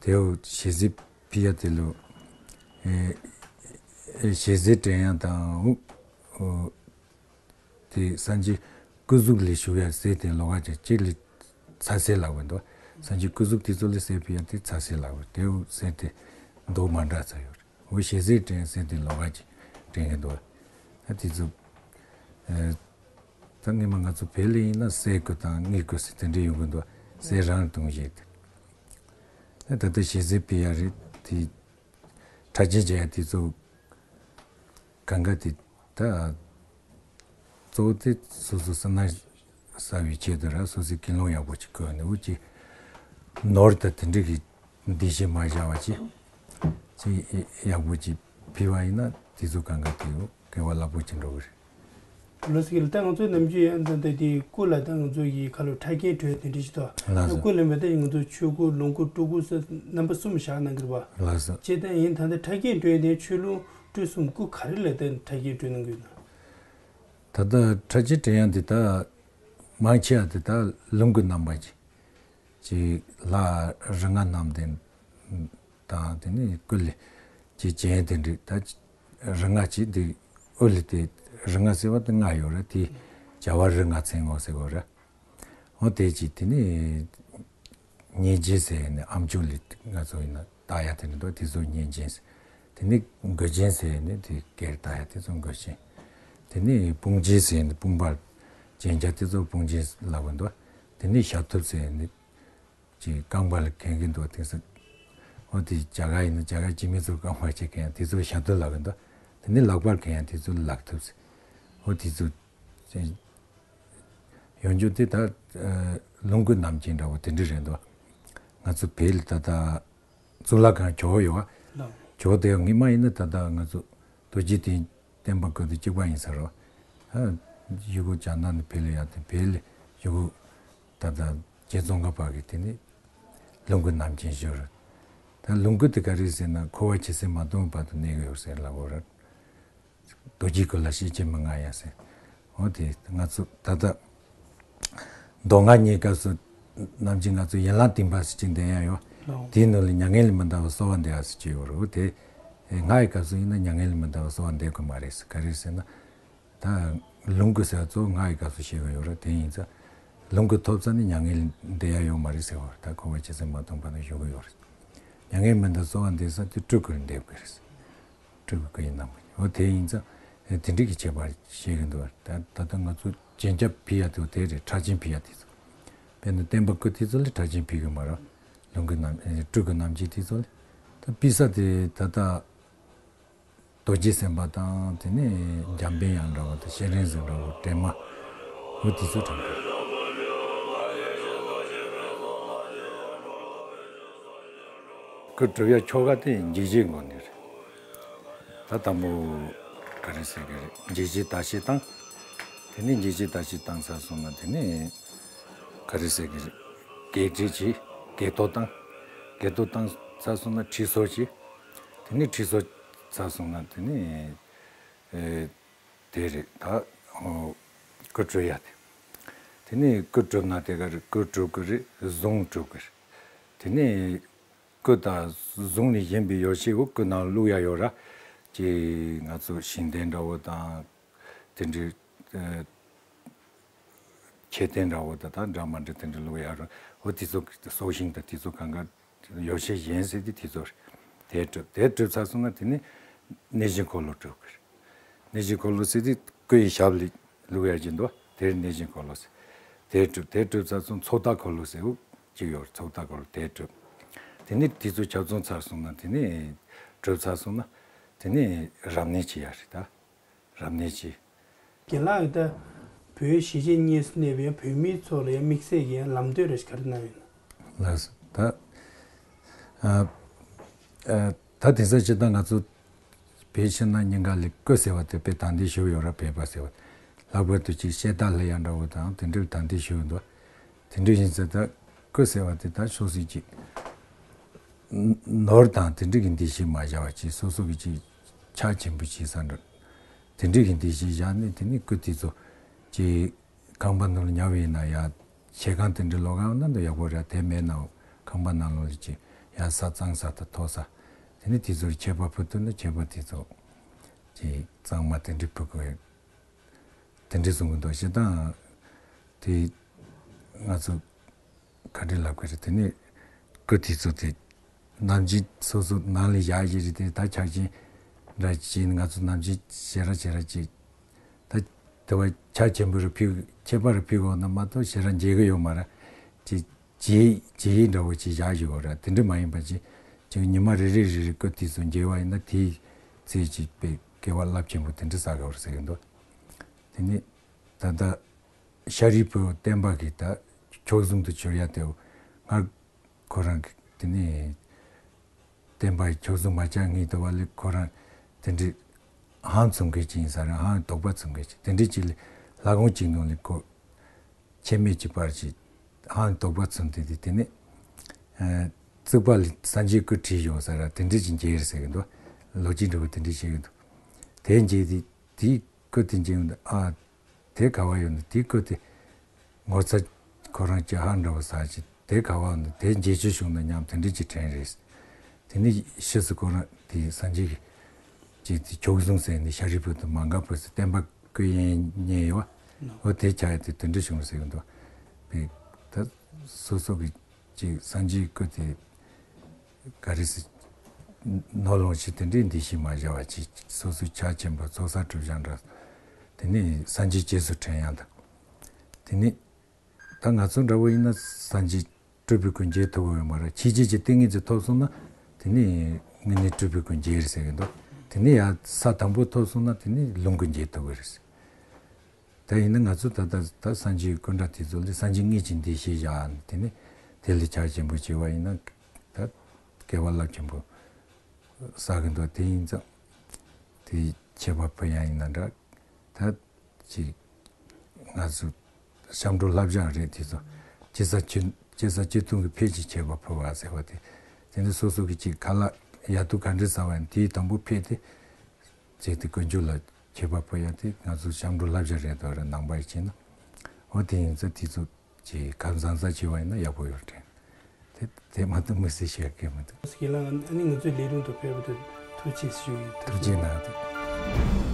དེ་འོ་ཞལ་གཟིགས་ཕུལ་ཡག་དེ་ལོ། ཨེ་ཨེ་ཞལ་གཟིགས་དྲན་ཡག་དང་འོ། དེ་སངས་རྒྱས་སྐུ་གཟུགས་ལ་བྱུག་ཡག་གསེར་དེ་ལོགས་ཀ་ཅིག་གཅིག་ལ་ཚ་གསེར་ལབ་གི་འདུག། སངས་རྒྱས་སྐུ་གཟུགས་དེ་ཚོ་ལ་གསེར་ཕུལ་ཡག་དེ་ཚ་གསེར་ལབ་གི། དེ་འོ་གསེར་དེ་མདོག་མ་འདྲ་ཚ་ཡོད་རེད། འོ་ཞལ་གཟིགས་དྲན་ཡག་གསེར་དེ་ལོགས་ཀ་ཅིག་དྲན་གི་འདུག། ད་དེ་ཚོ་ཨེ། ད་སྔོན་མ་ང་ཚོ་བོད་ལ་ཡིན་ན་གསེར་སྐུ་དང་དངུལ་སྐུ་ཟེར་དེ་འདྲ་ཡོང་གི་འདུག། གསེར་རང་གཏོང་བྱེད་དེ། ད་ལྟ་ཞལ་གཟིགས་ཕུལ་ཡག་རེད་དེ། ཁྲ་ཆེན་བྱེད་ཡག་དེ་ཚོ་གང་ག་དེ་ད་གཙོ་བོ་དེ་སོ་སོ་བསོད་ནམས་བསགས་པའི་ཆེད་དུ་ར། སོ་སོའི་དགེ་སློང་ཡག་པོ་ཅིག་དགོས་ནས་འུ་ཅིག་ནོར་དང་དེ་འདྲ་གི་འདི་ཞིག་མ་བཞག་པ་ཅིག་ཅིག་ཡག་པོ་ཅིག་ཕུལ་བ་ཡིན་ན་དེ་ཚོ་གང་ག་དེ་འོ་དགེ་བ་རླབས་པོ་ཆེ་འགྲོ་གི་རེད། ལགས་སོ། ད་ང་ཚོའི་ནམ་རྒྱུན་ཡང་ད་ལྟ་དེ་སྐུ་ལ་ད་ང་ཚོ་ཡི་ཁ་ལོ་ཕྲ་རྒྱན་སྤྲོས་དེ་འདྲ་ཞིག་ཏོ། ལགས་སོ། སྐུ་ལ་མེད་ད་ང་ཚོ་ཆོས་སྐུ་ལོངས་སྐུ་སྤྲུལ་སྐུ་ཟེར་རྣམ་པ་གསུམ་བཞག་གནང་གི་རེད་པ། ལགས་སོ། བྱས་ཙང་ཡིན་ད་ལྟ་ཕྲ་རྒྱན་སྤྲོས་དེ་ཆོས་ལོངས་སྤྲུལ་གསུམ་སྐུ་ག་རེ་ལ་ད་ཕྲ་རྒྱན་སྤྲོས་གནང་གི་ཡོད་ན། ད་ལྟ་ཕྲ་རྒྱན་སྤྲོས་ཡག་དེ་ད་མང་ཆེ་བ་དེ་ད་ལོངས་སྐུ་རྣམ་པ་ཅིག་ཅིག་ལྷ་རིགས་ལྔ་རྣམས་ལྡན་དང་། དེ་ནས་སྐུ་ལས་ཀྱི་སྤྱན་དེ་འདྲ། ད་རིགས་ལྔ་ཅིག་དེ་དབུ་ལ་དེ་རིགས་ལྔ་ཟེར་བ་དེ་ལྔ་ཡོད་རེད། དེ་བྱ་བ་རིགས་ལྔ་མཚན་ངོ་ཟེར་གོ་རེད། འོ་དེ་ཅིག། དེ་ནས་སྙིང་རྗེ་ཟེར་ནས་ཨམ་ཅོག་ལ་ང་ཚོ་ཡིན་ན་བཏགས་ཡག་དེ་འདྲ་འདུག། དེ་ཚོ་སྙིང་རྗེ་ཟེར། དེ་ནས་མགུལ་ཅན་ཟེར་ནས་དེ་སྐེར་བཏགས་ཡག་དེ་ཚོ་མགུལ་ཅན། དེ་ནས་དཔུང་ཅན་ཟེར་ནས་དཔུང་པ་ཅན་རྒྱ་དེ་ཚོ་དཔུང་ཅན་ལབ་གི་འདུག། དེ་ནས་ཞབས་ཐུབ་ཟེར་ནས་ཅིག་རྐང་པ་ལ་གྱོན་གྱི་འདུག། དེ་ཚོ་འོ་དེ་རྒྱ་གར་ཡིན་ན་རྒྱ་གར་སྤྱི་མི་ཚོ་རྐང་པ་ཅིག་གྱོན་ཡག་དེ་ཚོ་ཞབས་ཐུབ་ལབ་གི་འདུག། དེ་ནས་ལག་པར་གྱོན་ཡག་དེ་ཚོ་ལག་ཐུབ་ཟེར། འོ་དེ་ཚོ་ཡོང་རྒྱུ་དེ་ད་ལོངས་སྐུ་རྣམ་བསྒྱིངས་འདྲ་བོ་དེ་འདྲ་རེད་འདུག། ང་ཚོ་བོད་ལ་ད་ལྟ་གཙུག་ལག་ཁང་ཇོ་བོ་ཡོད་པ། ལགས། ཇོ་བོ་དེ་སྔོན་མ་ཡིན་ན་ད་ལྟ་ང་ཚོ་རྡོ་རྗེ་གདན་བསྟན་པ་སྐུ་དང་གཅིག་པ་ཡིན་ས་རེད། ཨ། གཞུག་གུ་རྒྱ་ནག་ནས་བོད་ལ་ཡར་ཐོན། བོད་ལ་གཞུག་གུ་ད་ལྟ་རྗེ་ཙོང་ཁ་པ་གིས་དེ་ནས་ལོངས་སྐུ་རྣམ་བསྒྱིངས་བཞེངས་རེད། ད་ལོངས་སྐུ་དེ་ག་རེ་ཟེར་ན་འཁོར་བ་ཇི་སྲིད་མ་སྟོངས་བར་དུ་གནས་ཀྱི་ཡོད་ཟེར་ལབ་ཡོད་རེད། རྡོ་རྗེའི་སྐུ་ལ་ཤེས་བྱའི་མི་མངའ་ཡང་ཟེར། འོ་དེ་ང་ཚོ་ད་ལྟ་མདོ་སྔགས་གཉིས་སྐབས་སུ་ནམ་རྒྱུན་ང་ཚོ་ཡན་ལག་བདུན་པ་ཟེར་གྱི་འདོན་ཡག་ཡོད། ལགས། དེའི་ནང་ལ་མྱ་ངན་ལས་མི་འདའ་བར་གསོལ་བ་འདེབས་ཟེར་གྱི་ཡོད་རེད། འོ་དེ་སྔགས་ཀྱི་སྐབས་སུ་ཡིན་ན་མྱ་ངན་ལས་མི་འདའ་བར་གསོལ་བ་འདེབས་དགོས་མ་རེད་ཟེར། ག་རེ་ཟེར་ན། ད་ལོངས་སྐུ་ཟེར་བ་གཙོ་བོ་སྔགས་ཀྱི་སྐབས་སུ་བཤད་ཀྱི་ཡོད་རེད། དེ་ཡིན་ཙང་ལོངས་སྐུ་ཐོབ་ཙང་ནི་མྱ་ངན་ལས་འདའ་ཡག་ཡོད་མ་རེད་ཟེར་བ་རེད། ད་འཁོར་བ་ཇི་སྲིད་མ་སྟོངས་བར་དུ་བཞུགས་ཀྱི་ཡོད་རེད། མྱ་ངན་མི་འདའ་བར་གསོལ་བ་འདེབས་ས་དེ་སྤྲུལ་སྐུ་ལ་འདེབས་དགོས་རེད། སྤྲུལ་སྐུ་ཡིན་ནམ། འོ་དེ་ཡིན་ཙང་དེ་འདྲ་གི་ཁྱད་པར་བཤད་ཀྱི་འདུག། ད་ད་ལྟ་ང་ཚོ་རྒྱན་ཆ་ཕུལ་ཡག་དེ་དེ་རེད། ཕྲ་རྒྱན་ཕུལ་ཡག་དེ་ཚོ། དཔེར་ན་བསྟན་པ་སྐུ་དེ་ཚོ་ལ་ཕྲ་རྒྱན་ཕུལ་གི་མ་རེད། ལོངས་སྐུ་རྣམ་སྤྲུལ་སྐུ་རྣམ་བསྒྱིངས་དེ་ཚོ་ལ་ད་ཕུལ་ས་དེ་ད་ལྟ་རྡོ་རྗེ་སེམས་དཔའ་དང་། དེ་ནས་འཇམ་དཔལ་དབྱངས་འདྲ་བོ་དང་། ཤེས་རིག་འཛིན་འདྲ་བོ། སྒྲོལ་མ། འོ་དེ་ཚོ་དྲངས་པ་རེད། སྐུ་སྒྲུབ་ཡག་ཆོ་ག་དེ་འཇིགས་བྱེད་ངོས་ནས་རེད། ད་དང་པོ་ག་རེ་ཟེར་གི་རེད། འཇིགས་བྱེད་དར་ཞིང་བཏང་། དེ་ནས་འཇིགས་བྱེད་དར་ཞིང་བཏང་ཚར་སོང་ན་དེ་ནས་ག་རེ་ཟེར་གི་རེད། བགེགས་བསྐྲད་བྱས། བགེགས་གཏོར་བཏང་། བགེགས་གཏོར་བཏང་ཚར་སོང་ན་ཁྲུས་གསོལ་བྱས། དེ་ནས་ཁྲུས་གསོལ་ཚར་སོང་ན་དེ་ནས་ཨེ་དེ་རེད། ད་ཨོ་སྐུ་སྒྲུབ་ཡག་དེ། དེ་ནས་སྐུ་སྒྲུབ་ན་དེ་ག་རེ། སྐུ་སྒྲུབ་གི་རེད། གཟུངས་སྒྲུབ་གི་རེད། དེ་ནས་སྐུ་དང་གཟུངས་ལས་གཞན་པའི་ཡོ་བྱད་འོ་སྐུ་ནང་བླུག་ཡག་ཡོད་ར། ཅིག་ང་ཚོ་ཤིང་རྟ་འདྲ་བོ་དང་། དེ་འདྲའི་ཨ་མཆོད་རྟེན་འདྲ་བོ་དང་། ད་འདྲ་མི་འདྲ་དེ་འདྲ་བླུག་ཡག་ར། འོ་དེ་ཚོ་སྲོག་ཤིང་དང་དེ་ཚོ་གང་ག་ཡོ་བྱད་གཞན་ཟེར་དེ་དེ་ཚོ་རེད། དེ་སྒྲུབ། དེ་སྒྲུབ་ཚར་སོང་ན་དེ་ནས་གནས་གཞི་འཁོར་ལོ་སྒྲུབ་དགོས་རེད། གནས་གཞི་འཁོར་ལོ་ཟེར་དེ་སྐུ་ཡི་ཞབས་ལ་བླུག་ཡག་ཅིག་འདུག། དེར་གནས་གཞི་འཁོར་ལོ་ཟེར། དེ་སྒྲུབ། དེ་སྒྲུབ་ཚར་སོང་། ཚོགས་བདག་འཁོར་ལོ་ཟེར་འོ་ཅིག་ཡོད་རེད། ཚོགས་བདག་འཁོར་ལོ་དེ་སྒྲུབ། དེ་ནས་དེ་ཚོ་ཆ་ཚང་ཚར་སོང་ན། དེ་ནས་གྲུབ་ཚར་སོང་ན་དེ་ནས་རབ་གནས་བྱེད་ཡག་རེད། ད་རབ་གནས་བྱེད། རྒན་ལགས་ཀྱིས་ད་བོད་གཞིས་བྱེས་གཉིས་སུ་གནས་པའི་བོད་མིའི་ཚོགས་ལ་ཡང་དམིགས་བསལ་གྱི་ཡང་ལམ་སྟོན་རེ་ཞིག་ག་རེ་གནང་ཡོད་ན། ལགས་སོ། ད་ཨ་ ཨ་ད་དེང་སང་སྤྱིར་བཏང་ང་ཚོ་བོད་ཕྱི་ནང་གཉིས་ཀ་ལ་སྐུ་ཟེར་བ་དེ་དཔེ་དང་དེ་ཞུ་ཡོད་ར། བོད་པ་ཟེར་བ་ལྷག་པར་དུ་ཅིག་བཤད་སྟངས་ལ་ཡ་འདྲ་བོ་དང་དེ་འདྲའི་དང་དེ་ཞུ་ཡོད་འདུག་དེ་འདྲ་ཡིན་ཙང་ད་སྐུ་ཟེར་བ་དེ་ད་སོ་སོའི་ཅིག་ནོར་དང་དེ་འདྲ་གི་འདི་ཤེས་མ་བྱ་བ་ཅིག་སོ་སོ་གི་ཅིག་ཕྱག་ཆེན་པོ་བྱེད་ས་འདྲ་དེ་འདྲ་གི་འདི་ཤེས་བཞག་ནས། དེ་ནས་སྐུ་དེ་ཚོ་ཅིག་ཁང་པ་ནང་ལ་ཉར་བ་ཡིན་ན་ཡ། ཆས་ཁང་དེ་འདྲ་ལོགས་ཀ་ཡོང་ན་འདི་ཡག་པོ་རེད། དེ་མེད་ན་ཁང་པ་ནང་ལོགས་ལ་ཅིག་ཡ་ས་གཙང་ས་དང་མཐོ་ས། དེ་ནས་དེ་ཚོར་ཆད་པ་ཕུལ་ཐུབ་ན་ཆད་པ་དེ་ཚོ་ཅིག་གཙང་མ་དེ་འདྲ་ཕུལ་དགོས། དེ་འདྲ་གསུང་གི་འདུག་སྤྱིར་བཏང་དེ་ང་ཚོ་ག་འདྲ་ལབ་དགོས་རེད། དེ་ནས་སྐུ་དེ་ཚོ་དེ་ནམ་རྒྱུན་སོ་སོ་ནང་ལ་བཞག་གི་རེད། དེ་ད་ཆ་རྐྱེན་འདྲ་ཅིག་ང་ཚོ་ནམ་རྒྱུན་ཞེ་དྲག་ཞེ་དྲག་ཅིག་ད་དེ་བ་ཕྱག་ཆེན་པོ་རུ་ཕུལ། ཆད་པ་རུ་ཕུལ་དགོས་ན་མ་གཏོགས་ཞེ་དྲག་མཇལ་གི་ཡོད་མ་རེད། ཅིག་བརྗེད་བརྗེད་ཡིག་འདྲ་བོ་ཅིག་བཞག་ཡོད་རེད། དེ་འདྲ་མ་ཡིན་པ་ཅིག་ཅིག་ཉི་མ་རེ་རེ་རེ་རེ་སྐུ་དེ་ཚོ་མཇལ་བ་ཡིན་ན་དེའི་ཚེ་ཅིག་དཔེ་སྐལ་བ་རླབས་ཆེན་པོ་དེ་འདྲ་བསགས་ཡོད་རེད་ཟེར་གི་འདུག་དེ་ནས་ད་ལྟ་ཤཱ་རིའི་བུ་བསྟན་པ་གིས་ད་མཆོག་ཟུང་དུ་གྱུར་ཡ་དེ་སྔར་ཁོ་རང་གི་དེ་ནས་བསྟན་པ་ཡི་མཆོག་ཟུང་མ་ཆགས་སྔོན་དུ་བ་ལས་ཁོ་རང་དེ་འདྲའི་ཧང་བཙུན་མཁན་ཅིག་ཡིན་ས་རེད། ཧང་དོགས་པ་བཙུན་མཁན་ཅིག་དེ་འདྲའི་ཅིག་ལས་ལྷ་ཁང་གཅིག་ནང་ལས་ཁོ་ཁྱད་མེད་ཀྱི་བར་གྱི་ཧང་དོགས་པ་བཙུན་དེ་དེ་དེ་ནས་ཨ་རྩིག་པ་ལ་སངས་རྒྱས་སྐུ་བྲིས་ཡོད་ས་ར། དེ་འདྲའི་ཅིག་མཇལ་རེད་ཟེར་གི་འདུག་ལོ་རྒྱུས་འདྲ་བོ་དེ་འདྲའི་བཤད་གི་འདུག་དེ་མཇལ་དེ་དེའི་སྐུ་དེ་མཇལ་ཡོང་དུས་ཨ། དེ་ག་བ་ཡོད་ན་དེའི་སྐུ་དེ་ངོ་ཚ་ཁོ་རང་ཅིག་ཧ་འདྲ་བོ་ཟ་ཅིག་དེ་ག་བ་ཡོད་ན་དེ་མཇལ་རྒྱུ་བྱུང་ན་སྙམ་དེ་འདྲ་ཅིག་དྲན་རེད། དེ་ནས་ཕྱིས་སུ་ཁོ་རང་དེ་སངས་རྒྱས་ཀྱི་ཅིག་དེ་མཆོག་ཟུང་ཟེར་ནས་ཤཱ་རིའི་བུ་དང་མ་འགགས་པ་ཟེར་བསྟན་པ་སྐུ་ཡོན་གཉིས་ཡོད་བ། འོ་དེ་ཆགས་ཡ་དེ་དེ་འདྲ་བྱུང་ཟེར་གི་འདུག་བས། ད་སོ་སོ་གི་ཅིག་སངས་རྒྱས་སྐུ་དེ་ག་རེ་ཟེར། ནོར་ལོངས་སྤྱོད་དེ་འདྲའི་འདི་ཤེས་མ་བྱ་བ་ཅིག་སོ་སོའི་ཕྱག་ཆེན་པོ་ཚོགས་བསགས་སྒྲུབ་སྦྱང་འདྲ། དེ་ནས་སངས་རྒྱས་རྗེས་སུ་དྲན་ཡང་དང་། དེ་ནས་ད་ང་ཚོ་འདྲ་བོ་ཡིན་ན་སངས་རྒྱས་སྤྲུལ་པའི་སྐུ་མཇལ་ཐུབ་ཀྱི་ཡོད་མ་རེད། ཕྱི་རྒྱལ་གྱི་ཏིང་ངེ་འཛིན་ཐོབ་སོང་ན་དེ་ནས་དངོས་གནས་སྤྲུལ་པའི་སྐུ་མཇལ་རེད་ཟེར་གི་འདུག་དེ་ནས་ཡང་ས་དང་པོ་ཐོབ་སོང་ན་དེ་ནས་ལྷུན་སྐུ་མཇལ་ཐུབ་ཀྱི་རེད། ད་ཡིན་ན་ང་ཚོ་ད་ལྟ་ད་སངས་རྒྱས་སྐུ་འདྲ་དེ་ཚོ་ལ་སངས་རྒྱས་དངོས་ཀྱི་འདི་ཤེས་བཞག་ནས་དེ་ནས་དེ་ལ་ཕྱག་ཆེན་པོ་བྱས་པ་ཡིན་ན་ད་སྐལ་བ་རླབས་ཆེན་པོ་བསགས་གི་འདུག་དེ་ཡིན་ཙང་དེ་ཆད་པ་ཕུལ་ཡ་ཡིན་ན་འདྲ། ད་ཅིག་ང་ཚོ་སྐྱབས་འགྲོ་བསླབ་བྱ་རེད། དེ་ཚོ་ཅི་ས་ཅི་ཅི་ས་ཅི་ཐུང་གི་ཕེད་ཅིག་ཆད་པ་ཕུལ་བ་ཟེར་བ་དེ། དེ་ནས་སོ་སོ་གི་ཅིག་ཁ་ལག་ཡ་དུ་ག་འདྲ་ཟ་བ་ཡིན་དེའི་དང་པོ་ཕེད་དེ། བྱས་ཏེ་དཀོན་མཆོག་ལ་མཆོད་པ་ཕུལ་ཡ་དེ་ང་ཚོ་སྐྱབས་འགྲོ་བསླབ་བྱ་རེད་དོ་རེད། ནང་པ་ཡི་བྱས་ན། འོ་དེ་ཡིན་ཙང་དེ་ཚོ་ཅིག་ཁ་བཟང་ས་བྱས་པ་ཡིན་ན་ཡག་པོ་ཡོད་དྲན། དེ་དེ་མ་གཏོགས་མི་སྲིད་བཤད་གི་མི་འདུག་སྐྱེས་ལ་ཨ་ནི་ང་ཚོའི་ལས་རིམ་དུ་ཕེབས་པ་དེ་ཐུགས་རྗེ་ཆེ་ཞུ་ཡི། ཐུགས་རྗེ་གནང་།